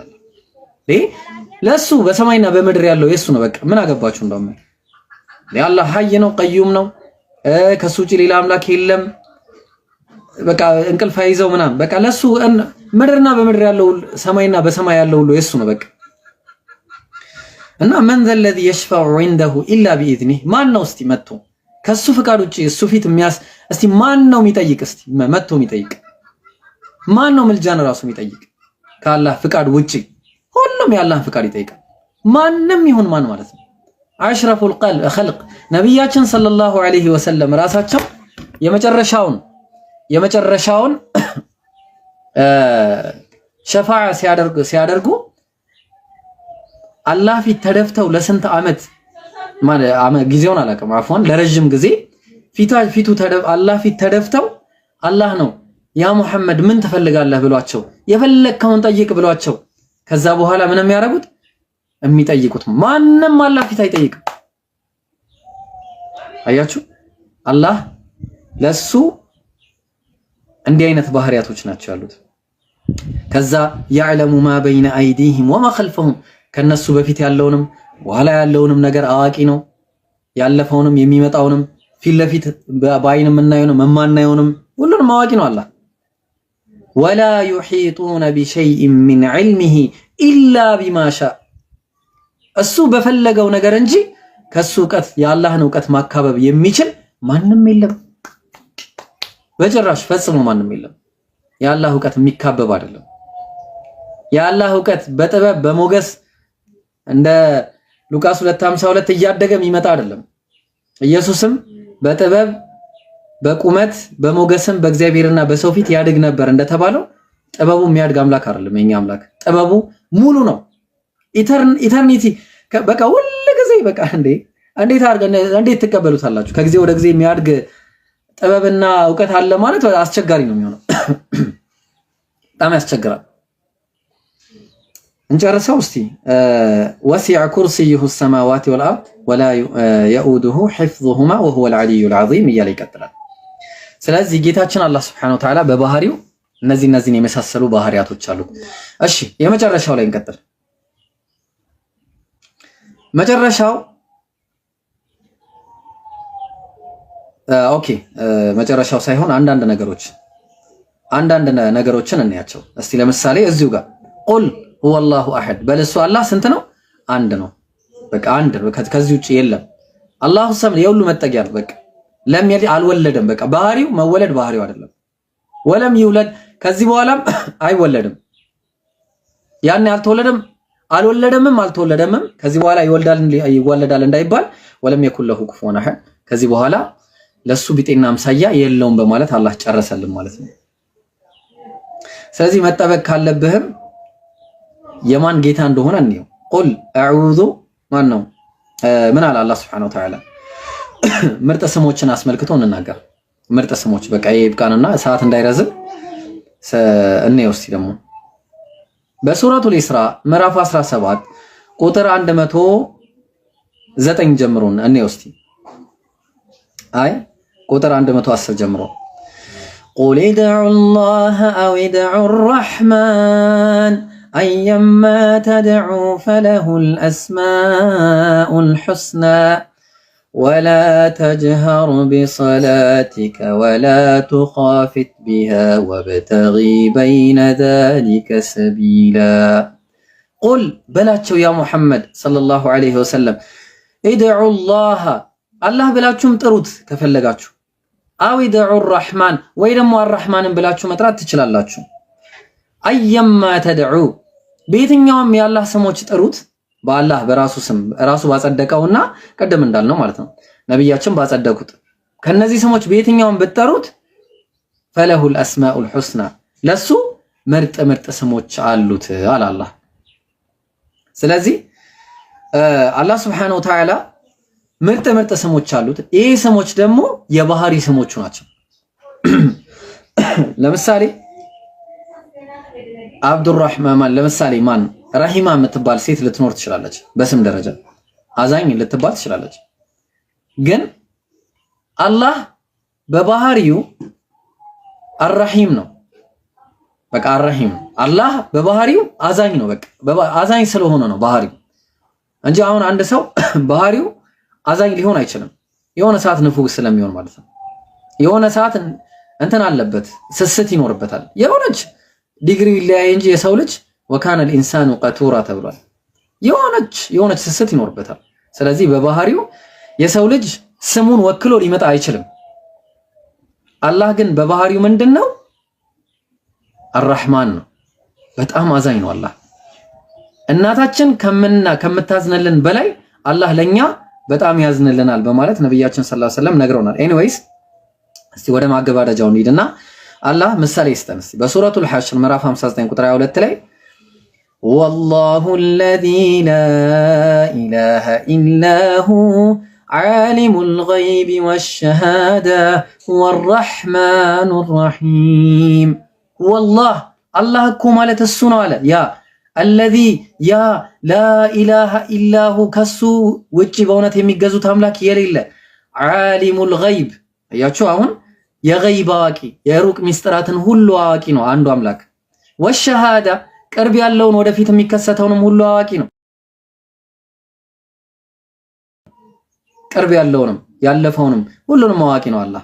ለሱ በሰማይና በምድር ያለው የሱ ነው። በቃ ምን አገባችሁ? እንደውም አላህ ሀይ ነው፣ ቀዩም ነው። ከሱ ውጪ ሌላ አምላክ የለም። በቃ እንቅልፍ አይዘው ምናምን በቃ ለሱ ምድርና በምድር ያለው ሰማይና በሰማይ ያለው ሁሉ የሱ ነው። በቃ እና من ذا الذي يشفع عنده إلا بإذنه ማን ነው እስቲ መጥቶ ከሱ ፍቃድ ውጪ እሱ ፊት የሚያስ እስቲ ማን ነው የሚጠይቅ? እስቲ መጥቶ የሚጠይቅ ማን ነው? ምልጃን ራሱ የሚጠይቅ ከአላህ ፍቃድ ውጪ ሁሉም የአላህን ፍቃድ ይጠይቃል። ማንም ይሁን ማን ማለት ነው። أشرف الخلق ነቢያችን صلى الله عليه وسلم ራሳቸው የመጨረሻውን የመጨረሻውን ሸፋዓ ሲያደርጉ አላህ ፊት ተደፍተው ለስንት ዓመት ጊዜውን አላውቅም፣ አፎን ለረጅም ጊዜ ፊቱ አላህ ፊት ተደፍተው አላህ ነው ያ ሙሐመድ ምን ትፈልጋለህ ብሏቸው የፈለግከውን ጠይቅ ብሏቸው ከዛ በኋላ ምን የሚያደርጉት የሚጠይቁት ማንም አላህ ፊት አይጠይቅም። አያችሁ፣ አላህ ለሱ እንዲህ አይነት ባህሪያቶች ናቸው ያሉት። ከዛ ያዕለሙ ማ በይነ አይዲህም ወማ ኸልፈሁም ከነሱ በፊት ያለውንም በኋላ ያለውንም ነገር አዋቂ ነው። ያለፈውንም የሚመጣውንም ፊት ለፊት በአይን የምናየውንም የማናየውንም ሁሉንም አዋቂ ነው አላህ። ولا يحيطون بشيء من علمه إلا بما شاء እሱ በፈለገው ነገር እንጂ ከሱ እውቀት የአላህን እውቀት ማካበብ የሚችል ማንም የለም። በጭራሽ ፈጽሞ ማንም የለም። የአላህ እውቀት የሚካበብ አይደለም። የአላህ እውቀት በጥበብ በሞገስ እንደ ሉቃስ 2:52 እያደገ የሚመጣ አይደለም። ኢየሱስም በጥበብ በቁመት በሞገስም በእግዚአብሔርና በሰው ፊት ያድግ ነበር እንደተባለው ጥበቡ የሚያድግ አምላክ አይደለም። የኛ አምላክ ጥበቡ ሙሉ ነው። Eternity በቃ ሁል ጊዜ በቃ እንዴ እንዴት አድርገን እንዴት ትቀበሉታላችሁ? ከጊዜ ወደ ጊዜ የሚያድግ ጥበብና እውቀት አለ ማለት አስቸጋሪ ነው የሚሆነው። በጣም ያስቸግራል። እንጨርሰው እስቲ። وسع كرسيه السماوات والأرض ولا يؤوده حفظهما وهو العلي العظيم እያለ ይቀጥላል። ስለዚህ ጌታችን አላህ سبحانه وتعالى በባህሪው እነዚህ እነዚህን የመሳሰሉ ባህሪያቶች አሉ። እሺ የመጨረሻው ላይ እንቀጥል። መጨረሻው okay፣ መጨረሻው ሳይሆን አንዳንድ ነገሮች አንዳንድ ነገሮችን እንያቸው እስቲ። ለምሳሌ እዚሁ ጋር قل هو الله أحد በል እሱ አላህ ስንት ነው? አንድ ነው። በቃ አንድ ነው። ከዚህ ውጭ የለም። الله الصمد የሁሉ መጠጊያ ነው። በቃ لم يلد አልወለደም። በቃ ባህሪው መወለድ ባህሪው አይደለም። ولم يولد ከዚህ በኋላም አይወለድም። ያኔ አልተወለደም አልወለደምም አልተወለደምም ከዚህ በኋላ ይወልዳል ይወለዳል እንዳይባል ولم يكن له كفوا أحد ከዚህ በኋላ ለሱ ቢጤና አምሳያ የለውም በማለት አላህ ጨረሰልን ማለት ነው። ስለዚህ መጠበቅ ካለብህም የማን ጌታ እንደሆነ እንየው። قل أعوذ ማን ነው? ምን አለ አላህ سبحانه وتعالى? ምርጥ ስሞችን አስመልክቶ እንናገር። ምርጥ ስሞች በቃ ይሄ ይብቃንና ሰዓት እንዳይረዝም እንየው እስቲ ደግሞ በሱረቱል ኢስራ ምዕራፍ 17 ቁጥር 109 ጀምሮ እንየው እስቲ። አይ ቁጥር 110 ጀምሮ قل ادعوا الله أو ادعوا الرحمن أيا ما تدعوا فله الأسماء الحسنى ولا تجهر بصلاتك ولا تخافت بها وابتغ بين ذلك سبيلا። قل በላቸው يا ሙሐመድ صلى الله عليه وسلم ادعوا الله አላህ ብላችሁም ጥሩት ከፈለጋችሁ፣ أو ادعوا الرحمن ወይ ደግሞ አራሕማንን ብላችሁ መጥራት ትችላላችሁ። أيا ما تدعوا በየትኛውም የአላህ ስሞች ጥሩት፣ በአላህ በራሱ ስም ራሱ ባጸደቀውና ቀደም እንዳልነው ማለት ነው ነቢያችን ባጸደቁት ከነዚህ ስሞች በየትኛውም ብትጠሩት فله الأسماء الحسنى ለሱ ምርጥ ምርጥ ስሞች አሉት አለ አላህ። ስለዚህ አላህ سبحانه وتعالى ምርጥ ምርጥ ስሞች አሉት። ይህ ስሞች ደግሞ የባህሪ ስሞቹ ናቸው። ለምሳሌ አብዱራህማን ለምሳሌ ማን ረሂማ የምትባል ሴት ልትኖር ትችላለች። በስም ደረጃ አዛኝ ልትባል ትችላለች። ግን አላህ በባህሪው አራሂም ነው። በቃ አራሂም አላህ በባህሪው አዛኝ ነው። በቃ አዛኝ ስለሆነ ነው ባህሪው እንጂ አሁን አንድ ሰው ባህሪው አዛኝ ሊሆን አይችልም። የሆነ ሰዓት ንፉግ ስለሚሆን ማለት ነው። የሆነ ሰዓት እንትን አለበት፣ ስስት ይኖርበታል። የሆነች ዲግሪው ይለያይ እንጂ የሰው ልጅ وكان الإنسان قتورا ተብሏል። የሆነች የሆነች ስስት ይኖርበታል። ስለዚህ በባህሪው የሰው ልጅ ስሙን ወክሎ ሊመጣ አይችልም። አላህ ግን በባህሪው ምንድን ነው? አራህማን ነው። በጣም አዛኝ ነው አላህ። እናታችን ከምና ከምታዝንልን በላይ አላህ ለኛ በጣም ያዝንልናል በማለት ነብያችን صلى الله عليه وسلم ነግረውናል። Anyways እስቲ ወደ ማገባደጃው እንሂድና አላህ ምሳሌ ይስጠን እስቲ በሱረቱል ሐሽር ምዕራፍ 59 ቁጥር 22 ላይ والله الذي لا إله إلا هو عالم الغيب والشهادة هو الرحمن الرحيم። والله አላህ እኮ ማለት እሱ ነው አለ ያ الذي ያ لا إله إلا هو ከሱ ውጭ በእውነት የሚገዙት አምላክ የሌለ عالم الغيب። አያችሁ አሁን የገይብ አዋቂ የሩቅ ሚስጥራትን ሁሉ አዋቂ ነው አንዱ አምላክ። والشهادة ቅርብ ያለውን ወደፊት የሚከሰተውንም ሁሉ አዋቂ ነው። ቅርብ ያለውንም ያለፈውንም ሁሉንም አዋቂ ነው አላህ።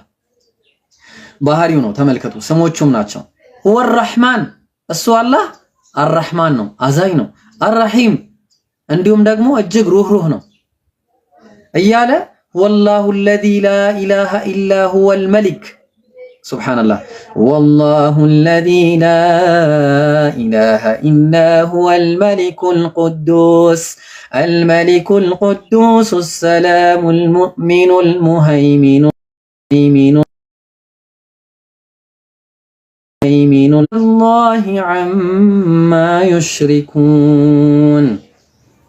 ባህሪው ነው። ተመልከቱ፣ ስሞቹም ናቸው። هو الرحمن እሱ አላህ አራህማን ነው፣ አዛኝ ነው። الرحيم እንዲሁም ደግሞ እጅግ ሩህሩህ ነው እያለ والله الذي لا إله إلا هو الملك سبحان الله والله الذي لا إله إلا هو الملك القدوس الملك القدوس السلام المؤمن المهيمن الله عما يشركون።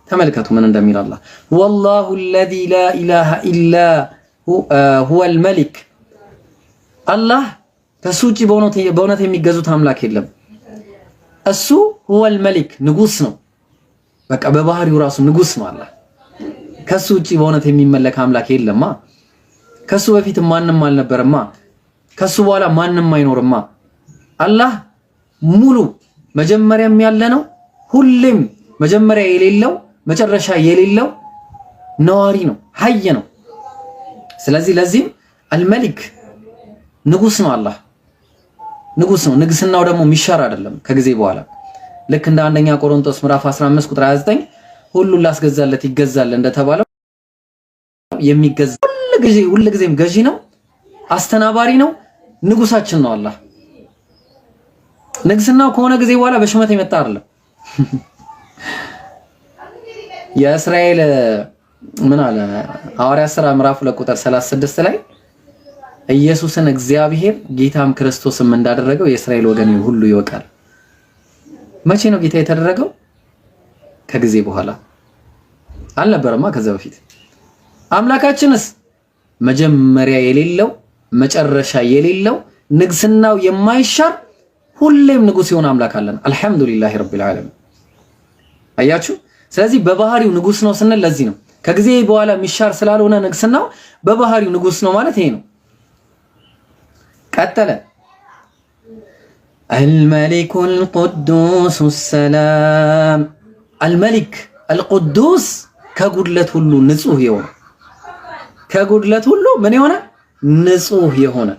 ተመልከቱ ምን እንደሚል አላህ والله الذي لا إله إلا هو الملك አላህ ከሱ ውጪ በእውነት የሚገዙት አምላክ የለም። እሱ هو الملك ንጉስ ነው። በቃ በባህሪው ራሱ ንጉስ ነው አላህ። ከሱ ውጪ በእውነት የሚመለክ አምላክ የለማ። ከሱ በፊት ማንም አልነበረማ። ከሱ በኋላ ማንም አይኖርማ። አላህ ሙሉ መጀመሪያም ያለ ነው፣ ሁሌም መጀመሪያ የሌለው መጨረሻ የሌለው ነዋሪ ነው፣ ሀይ ነው። ስለዚህ ለዚህም الملك ንጉስ ነው አላህ። ንጉስ ነው። ንግስናው ደግሞ የሚሻር አይደለም ከጊዜ በኋላ። ልክ እንደ አንደኛ ቆሮንቶስ ምዕራፍ 15 ቁጥር 29 ሁሉን ላስገዛለት ይገዛል እንደተባለው የሚገዛ ሁልጊዜም ገዢ ነው፣ አስተናባሪ ነው፣ ንጉሳችን ነው አላህ። ንግስናው ከሆነ ጊዜ በኋላ በሹመት የመጣ አይደለም። የእስራኤል ምን አለ ሐዋርያት ሥራ ምዕራፍ 2 ቁጥር 36 ላይ ኢየሱስን እግዚአብሔር ጌታም ክርስቶስም እንዳደረገው የእስራኤል ወገን ሁሉ ይወቃል። መቼ ነው ጌታ የተደረገው? ከጊዜ በኋላ አልነበረማ ከዛ በፊት። አምላካችንስ መጀመሪያ የሌለው መጨረሻ የሌለው ንግስናው የማይሻር ሁሌም ንጉስ የሆነ አምላክ አለን። الحمد لله رب العالمين። አያችሁ። ስለዚህ በባህሪው ንጉስ ነው ስንል ለዚህ ነው። ከጊዜ በኋላ የሚሻር ስላልሆነ ንግስናው በባህሪው ንጉስ ነው ማለት ይሄ ነው። ቀጠለ። الملك القدوس السلام። الملك القدوس ከጉድለት ሁሉ ንጹህ የሆነ፣ ከጉድለት ሁሉ ምን የሆነ? ንጹህ የሆነ።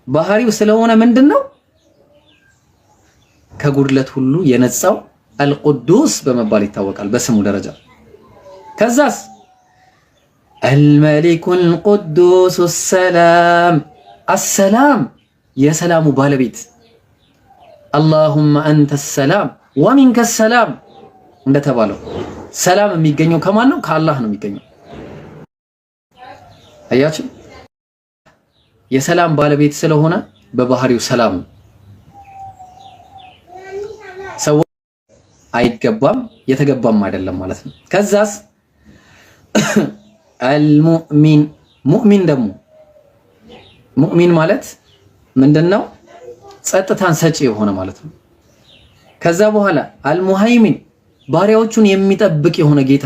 ባህሪው ስለሆነ ምንድን ነው? ከጉድለት ሁሉ የነጻው አልቁዱስ በመባል ይታወቃል በስሙ ደረጃ። ከዛስ አልመሊኩ አልቁዱስ ሰላም። አሰላም የሰላሙ ባለቤት፣ አላሁመ አንተ ሰላም ወሚንከ ሰላም እንደተባለው ሰላም የሚገኘው ከማን ነው? ከአላህ ነው የሚገኘው። አያችሁ፣ የሰላም ባለቤት ስለሆነ በባህሪው ሰላም ነው። ሰው አይገባም የተገባም አይደለም ማለት ነው። ከዛስ አልሙእሚን። ሙእሚን ደግሞ ሙእሚን ማለት ምንድነው? ጸጥታን ሰጪ የሆነ ማለት ነው። ከዛ በኋላ አልሙሃይሚን ባሪያዎቹን የሚጠብቅ የሆነ ጌታ፣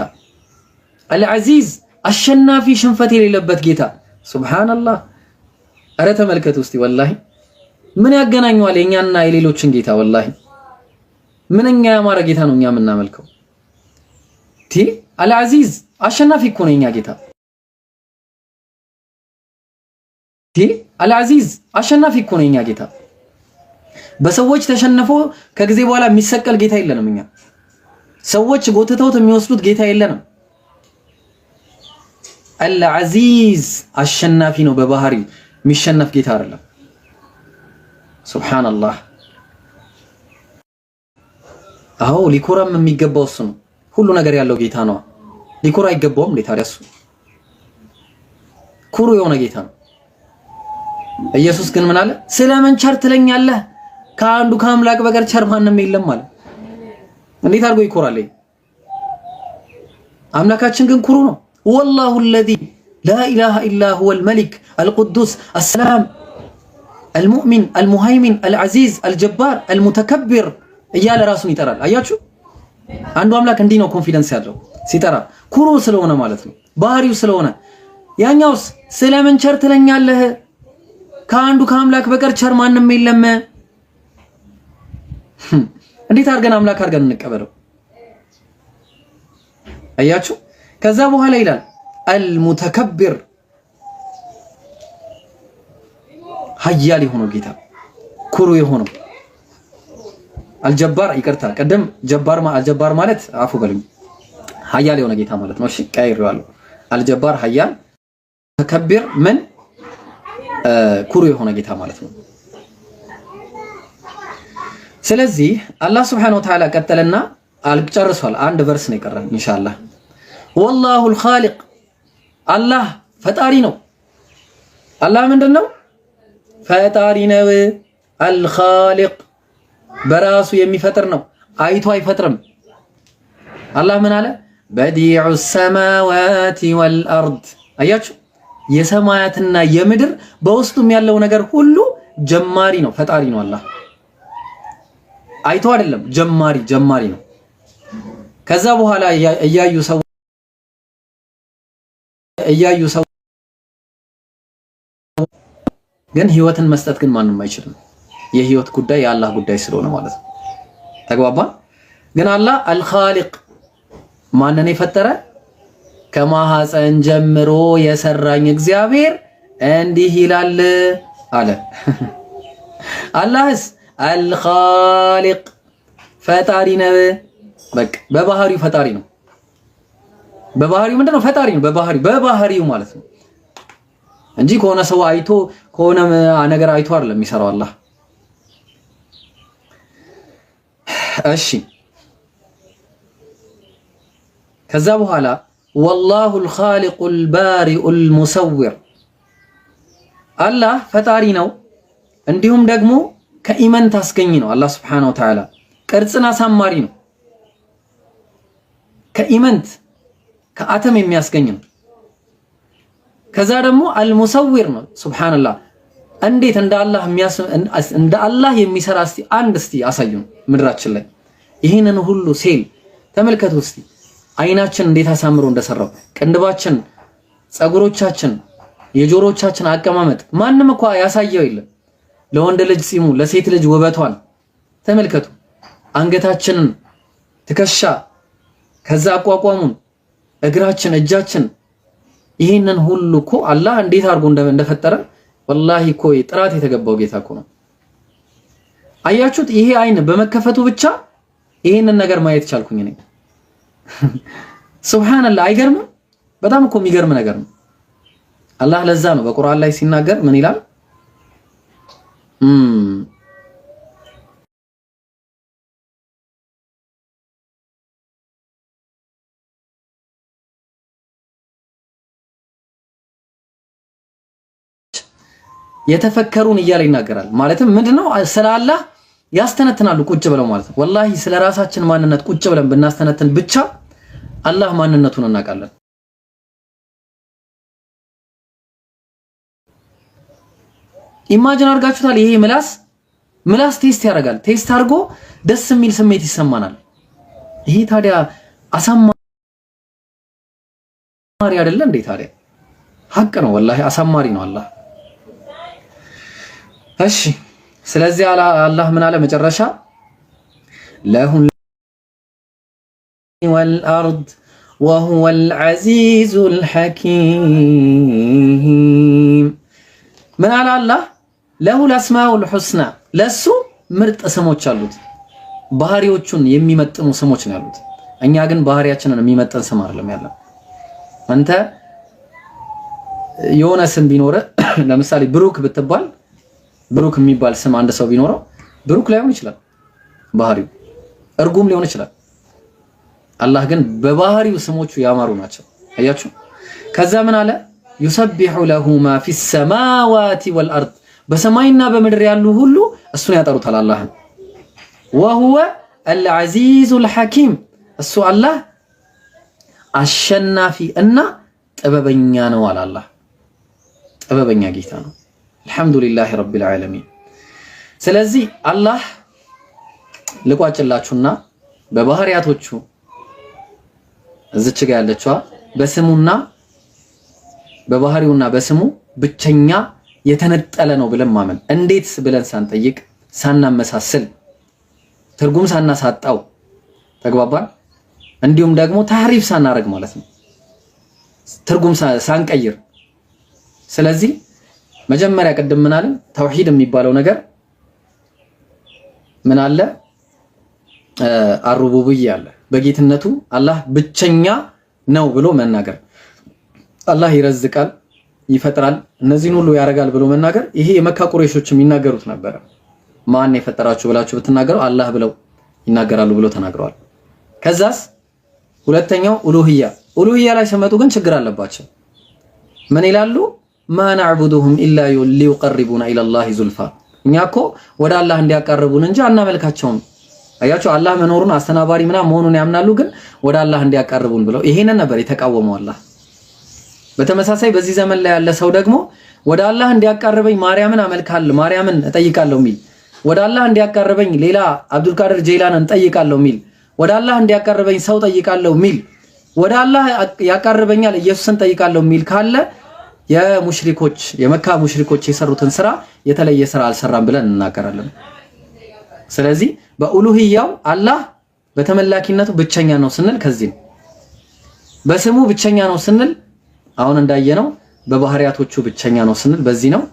አልዓዚዝ አሸናፊ ሽንፈት የሌለበት ጌታ። ሱብሃንአላህ። አረ ተመልከቱ እስቲ ወላሂ ምን ያገናኘዋል የኛና የሌሎችን ጌታ? ወላሂ ምንኛ ያማረ ጌታ ነው እኛ የምናመልከው። ቲ አልዓዚዝ አሸናፊ እኮ ነው የኛ ጌታ። ቲ አልዓዚዝ አሸናፊ እኮ ነው የኛ ጌታ። በሰዎች ተሸንፎ ከጊዜ በኋላ የሚሰቀል ጌታ የለንም እኛ። ሰዎች ጎትተውት የሚወስዱት ጌታ የለንም። አልዓዚዝ አሸናፊ ነው በባህሪው፣ የሚሸነፍ ጌታ አይደለም። ሱብሃንአላህ። አዎ ሊኮራም የሚገባው እሱ ነው። ሁሉ ነገር ያለው ጌታ ነው። ሊኮራ አይገባውም እንዴ ታዲያ? እሱ ኩሩ የሆነ ጌታ ነው። ኢየሱስ ግን ምን አለ? ስለምን ቸር ትለኛለህ? ከአንዱ ከአምላክ በቀር ቸር ማንም የለም አለ። እንዴት አድርጎ ይኮራል? አምላካችን ግን ኩሩ ነው። والله الذي لا إله إلا هو الملك القدوس السلام المؤمن المهيمن العزيز الجبار المتكبر እያለ ራሱን ይጠራል። አያችሁ፣ አንዱ አምላክ እንዲህ ነው confidence ያለው ሲጠራ፣ ኩሩ ስለሆነ ማለት ነው፣ ባህሪው ስለሆነ። ያኛውስ ስለምን ቸር ትለኛለህ? ከአንዱ ከአምላክ በቀር ቸር ማንም የለም። እንዴት አድርገን አምላክ አድርገን እንቀበለው? አያችሁ፣ ከዛ በኋላ ይላል المتكبر ሀያል የሆነው ጌታ፣ ኩሩ የሆነው الجبار። ይቅርታ ቀደም جبار الجبار ማለት አፉ በሉኝ ሀያል የሆነ ጌታ ማለት ነው። እሺ ቀይሬዋለሁ። الجبار ሀያል፣ متكبر ምን ኩሩ የሆነ ጌታ ማለት ነው። ስለዚህ አላህ سبحانه وتعالى ቀጠለና አልጨርሷል። አንድ verse ነው የቀረን ኢንሻአላህ። والله الخالق አላህ ፈጣሪ ነው። አላህ ምንድን ነው? ፈጣሪ ነው። الخالق በራሱ የሚፈጥር ነው። አይቶ አይፈጥርም። አላህ ምን አለ? بديع السماوات والأرض። አያችሁ፣ የሰማያትና የምድር በውስጡም ያለው ነገር ሁሉ ጀማሪ ነው፣ ፈጣሪ ነው። አላህ አይቶ አይደለም፣ ጀማሪ ጀማሪ ነው። ከዛ በኋላ እያዩ ሰው ግን ህይወትን መስጠት ግን ማንም አይችልም። የህይወት ጉዳይ የአላህ ጉዳይ ስለሆነ ማለት ነው። ተግባባን። ግን አላህ አልኻሊቅ ማንን የፈጠረ ከማህፀን ጀምሮ የሰራኝ እግዚአብሔር እንዲህ ይላል አለ። አላህስ አልኻሊቅ ፈጣሪ ነው። በቃ በባህሪው ፈጣሪ ነው። በባህሪው ምንድነው? ፈጣሪ ነው። በባህሪው ማለት ነው እንጂ ከሆነ ሰው አይቶ ከሆነ ነገር አይቶ አይደለም የሚሰራው አላህ። እሺ ከዛ በኋላ ወላሁ አልኻሊቁ አልባሪኡ አልሙሰዊር አላህ ፈጣሪ ነው፣ እንዲሁም ደግሞ ከኢመንት አስገኝ ነው። አላህ ሱብሓነሁ ወተዓላ ቅርጽን አሳማሪ ነው። ከኢመንት ከአተም የሚያስገኝ ነው። ከዛ ደግሞ አልሙሰዊር ነው። ሱብሓነላህ እንዴት እንደ አላህ የሚሰራ እስቲ አንድ እስቲ አሳዩን። ምድራችን ላይ ይህንን ሁሉ ሴል ተመልከቱ እስቲ አይናችን እንዴት አሳምሮ እንደሰራው፣ ቅንድባችን፣ ፀጉሮቻችን፣ የጆሮቻችን አቀማመጥ ማንም እኮ ያሳየው የለም። ለወንድ ልጅ ፂሙ፣ ለሴት ልጅ ውበቷን ተመልከቱ። አንገታችንን፣ ትከሻ፣ ከዛ አቋቋሙን፣ እግራችን፣ እጃችን ይህንን ሁሉ እኮ አላህ እንዴት አድርጎ እንደፈጠረ ወላሂ እኮ ጥራት የተገባው ጌታ እኮ ነው። አያችሁት? ይሄ አይን በመከፈቱ ብቻ ይሄንን ነገር ማየት ቻልኩኝ እኔ። ሱብሃንአላህ አይገርምም? በጣም እኮ የሚገርም ነገር ነው። አላህ ለዛ ነው በቁርአን ላይ ሲናገር ምን ይላል? የተፈከሩን እያለ ይናገራል። ማለትም ምንድነው ስለ አላህ ያስተነትናሉ ቁጭ ብለው ማለት ነው። ወላሂ ስለ ራሳችን ማንነት ቁጭ ብለን ብናስተነትን ብቻ አላህ ማንነቱን እናውቃለን። Imagine አድርጋችሁታል? ይሄ ምላስ ምላስ taste ያደርጋል። Taste አድርጎ ደስ የሚል ስሜት ይሰማናል። ይሄ ታዲያ አሳማሪ አይደለ እንዴ? ታዲያ ሀቅ ነው፣ ወላሂ አሳማሪ ነው አላህ። እሺ ስለዚህ አላህ ምን አለ መጨረሻ ለሁል ወልአርድ ወሁወል ዐዚዙል ሐኪም። ምን አለ አላህ ለሁል አስማኡል ሑስና ለሱ ምርጥ ስሞች አሉት። ባህሪዎቹን የሚመጥኑ ስሞች ነው ያሉት። እኛ ግን ባህሪያችንን የሚመጥን ስም አይደለም ያለን። አንተ የሆነ ስም ቢኖር ለምሳሌ ብሩክ ብትባል ብሩክ የሚባል ስም አንድ ሰው ቢኖረው ብሩክ ላይሆን ይችላል፣ ባህሪው እርጉም ሊሆን ይችላል። አላህ ግን በባህሪው ስሞቹ ያማሩ ናቸው። አያችሁ። ከዛ ምን አለ? يسبح له ما في السماوات والأرض በሰማይና በምድር ያሉ ሁሉ እሱን ያጠሩታል አላህን። وهو العزيز الحكيم እሱ አላህ አሸናፊ እና ጥበበኛ ነው አለ። አላህ ጥበበኛ ጌታ ነው። الحمد لله رب العالمين። ስለዚህ አላህ ልቋጭላችሁና በባህሪያቶቹ እዚች ጋ ያለችዋ በስሙና በባህሪውና በስሙ ብቸኛ የተነጠለ ነው ብለን ማመን እንዴት ብለን ሳንጠይቅ ሳናመሳስል ትርጉም ሳናሳጣው ተግባባን። እንዲሁም ደግሞ ታህሪፍ ሳናረግ ማለት ነው፣ ትርጉም ሳንቀይር። ስለዚህ መጀመሪያ ቅድም ምን አለን? ተውሂድ የሚባለው ነገር ምን አለ? አሩቡብያ አለ። በጌትነቱ አላህ ብቸኛ ነው ብሎ መናገር፣ አላህ ይረዝቃል፣ ይፈጥራል፣ እነዚህን ሁሉ ያደርጋል ብሎ መናገር፣ ይሄ የመካ ቁረይሾች የሚናገሩት ነበረ። ማን የፈጠራችሁ ብላችሁ ብትናገሩ አላህ ብለው ይናገራሉ ብሎ ተናግረዋል። ከዛስ ሁለተኛው ኡሉህያ። ኡሉህያ ላይ ሲመጡ ግን ችግር አለባቸው። ምን ይላሉ? ما نعبدهم إلا ليقربونا إلى الله زلفى፣ እኛ እኮ ወደ አላህ እንዲያቀርቡን እንጂ አናመልካቸውም። አያቸው አላህ መኖሩን አስተናባሪ ምናምን መሆኑን ያምናሉ፣ ግን ወደ አላህ እንዲያቀርቡን ብለው ይሄንን ነበር የተቃወመው አላህ። በተመሳሳይ በዚህ ዘመን ላይ ያለ ሰው ደግሞ ወደ አላህ እንዲያቀርበኝ ማርያምን አመልካለሁ ማርያምን እጠይቃለሁ የሚል፣ ወደ አላህ እንዲያቀርበኝ ሌላ አብዱልቃድር ጄላንን እጠይቃለሁ የሚል፣ ወደ አላህ እንዲያቀርበኝ ሰው ጠይቃለሁ የሚል፣ ወደ አላህ ያቀርበኛል ኢየሱስን ጠይቃለሁ የሚል ካለ የሙሽሪኮች የመካ ሙሽሪኮች የሰሩትን ስራ የተለየ ስራ አልሰራም ብለን እንናገራለን። ስለዚህ በኡሉሂያው አላህ በተመላኪነቱ ብቸኛ ነው ስንል ከዚህ ነው። በስሙ ብቸኛ ነው ስንል አሁን እንዳየነው በባህሪያቶቹ ብቸኛ ነው ስንል በዚህ ነው።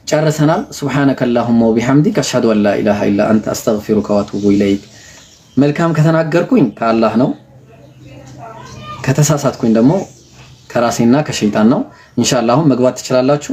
ጨርሰናል። سبحانك اللهم وبحمدك أشهد أن لا إله إلا أنت أستغفرك وأتوب إليك። መልካም ከተናገርኩኝ ከአላህ ነው፣ ከተሳሳትኩኝ ደግሞ ከራሴና ከሸይጣን ነው። ኢንሻአላህ አሁን መግባት ትችላላችሁ።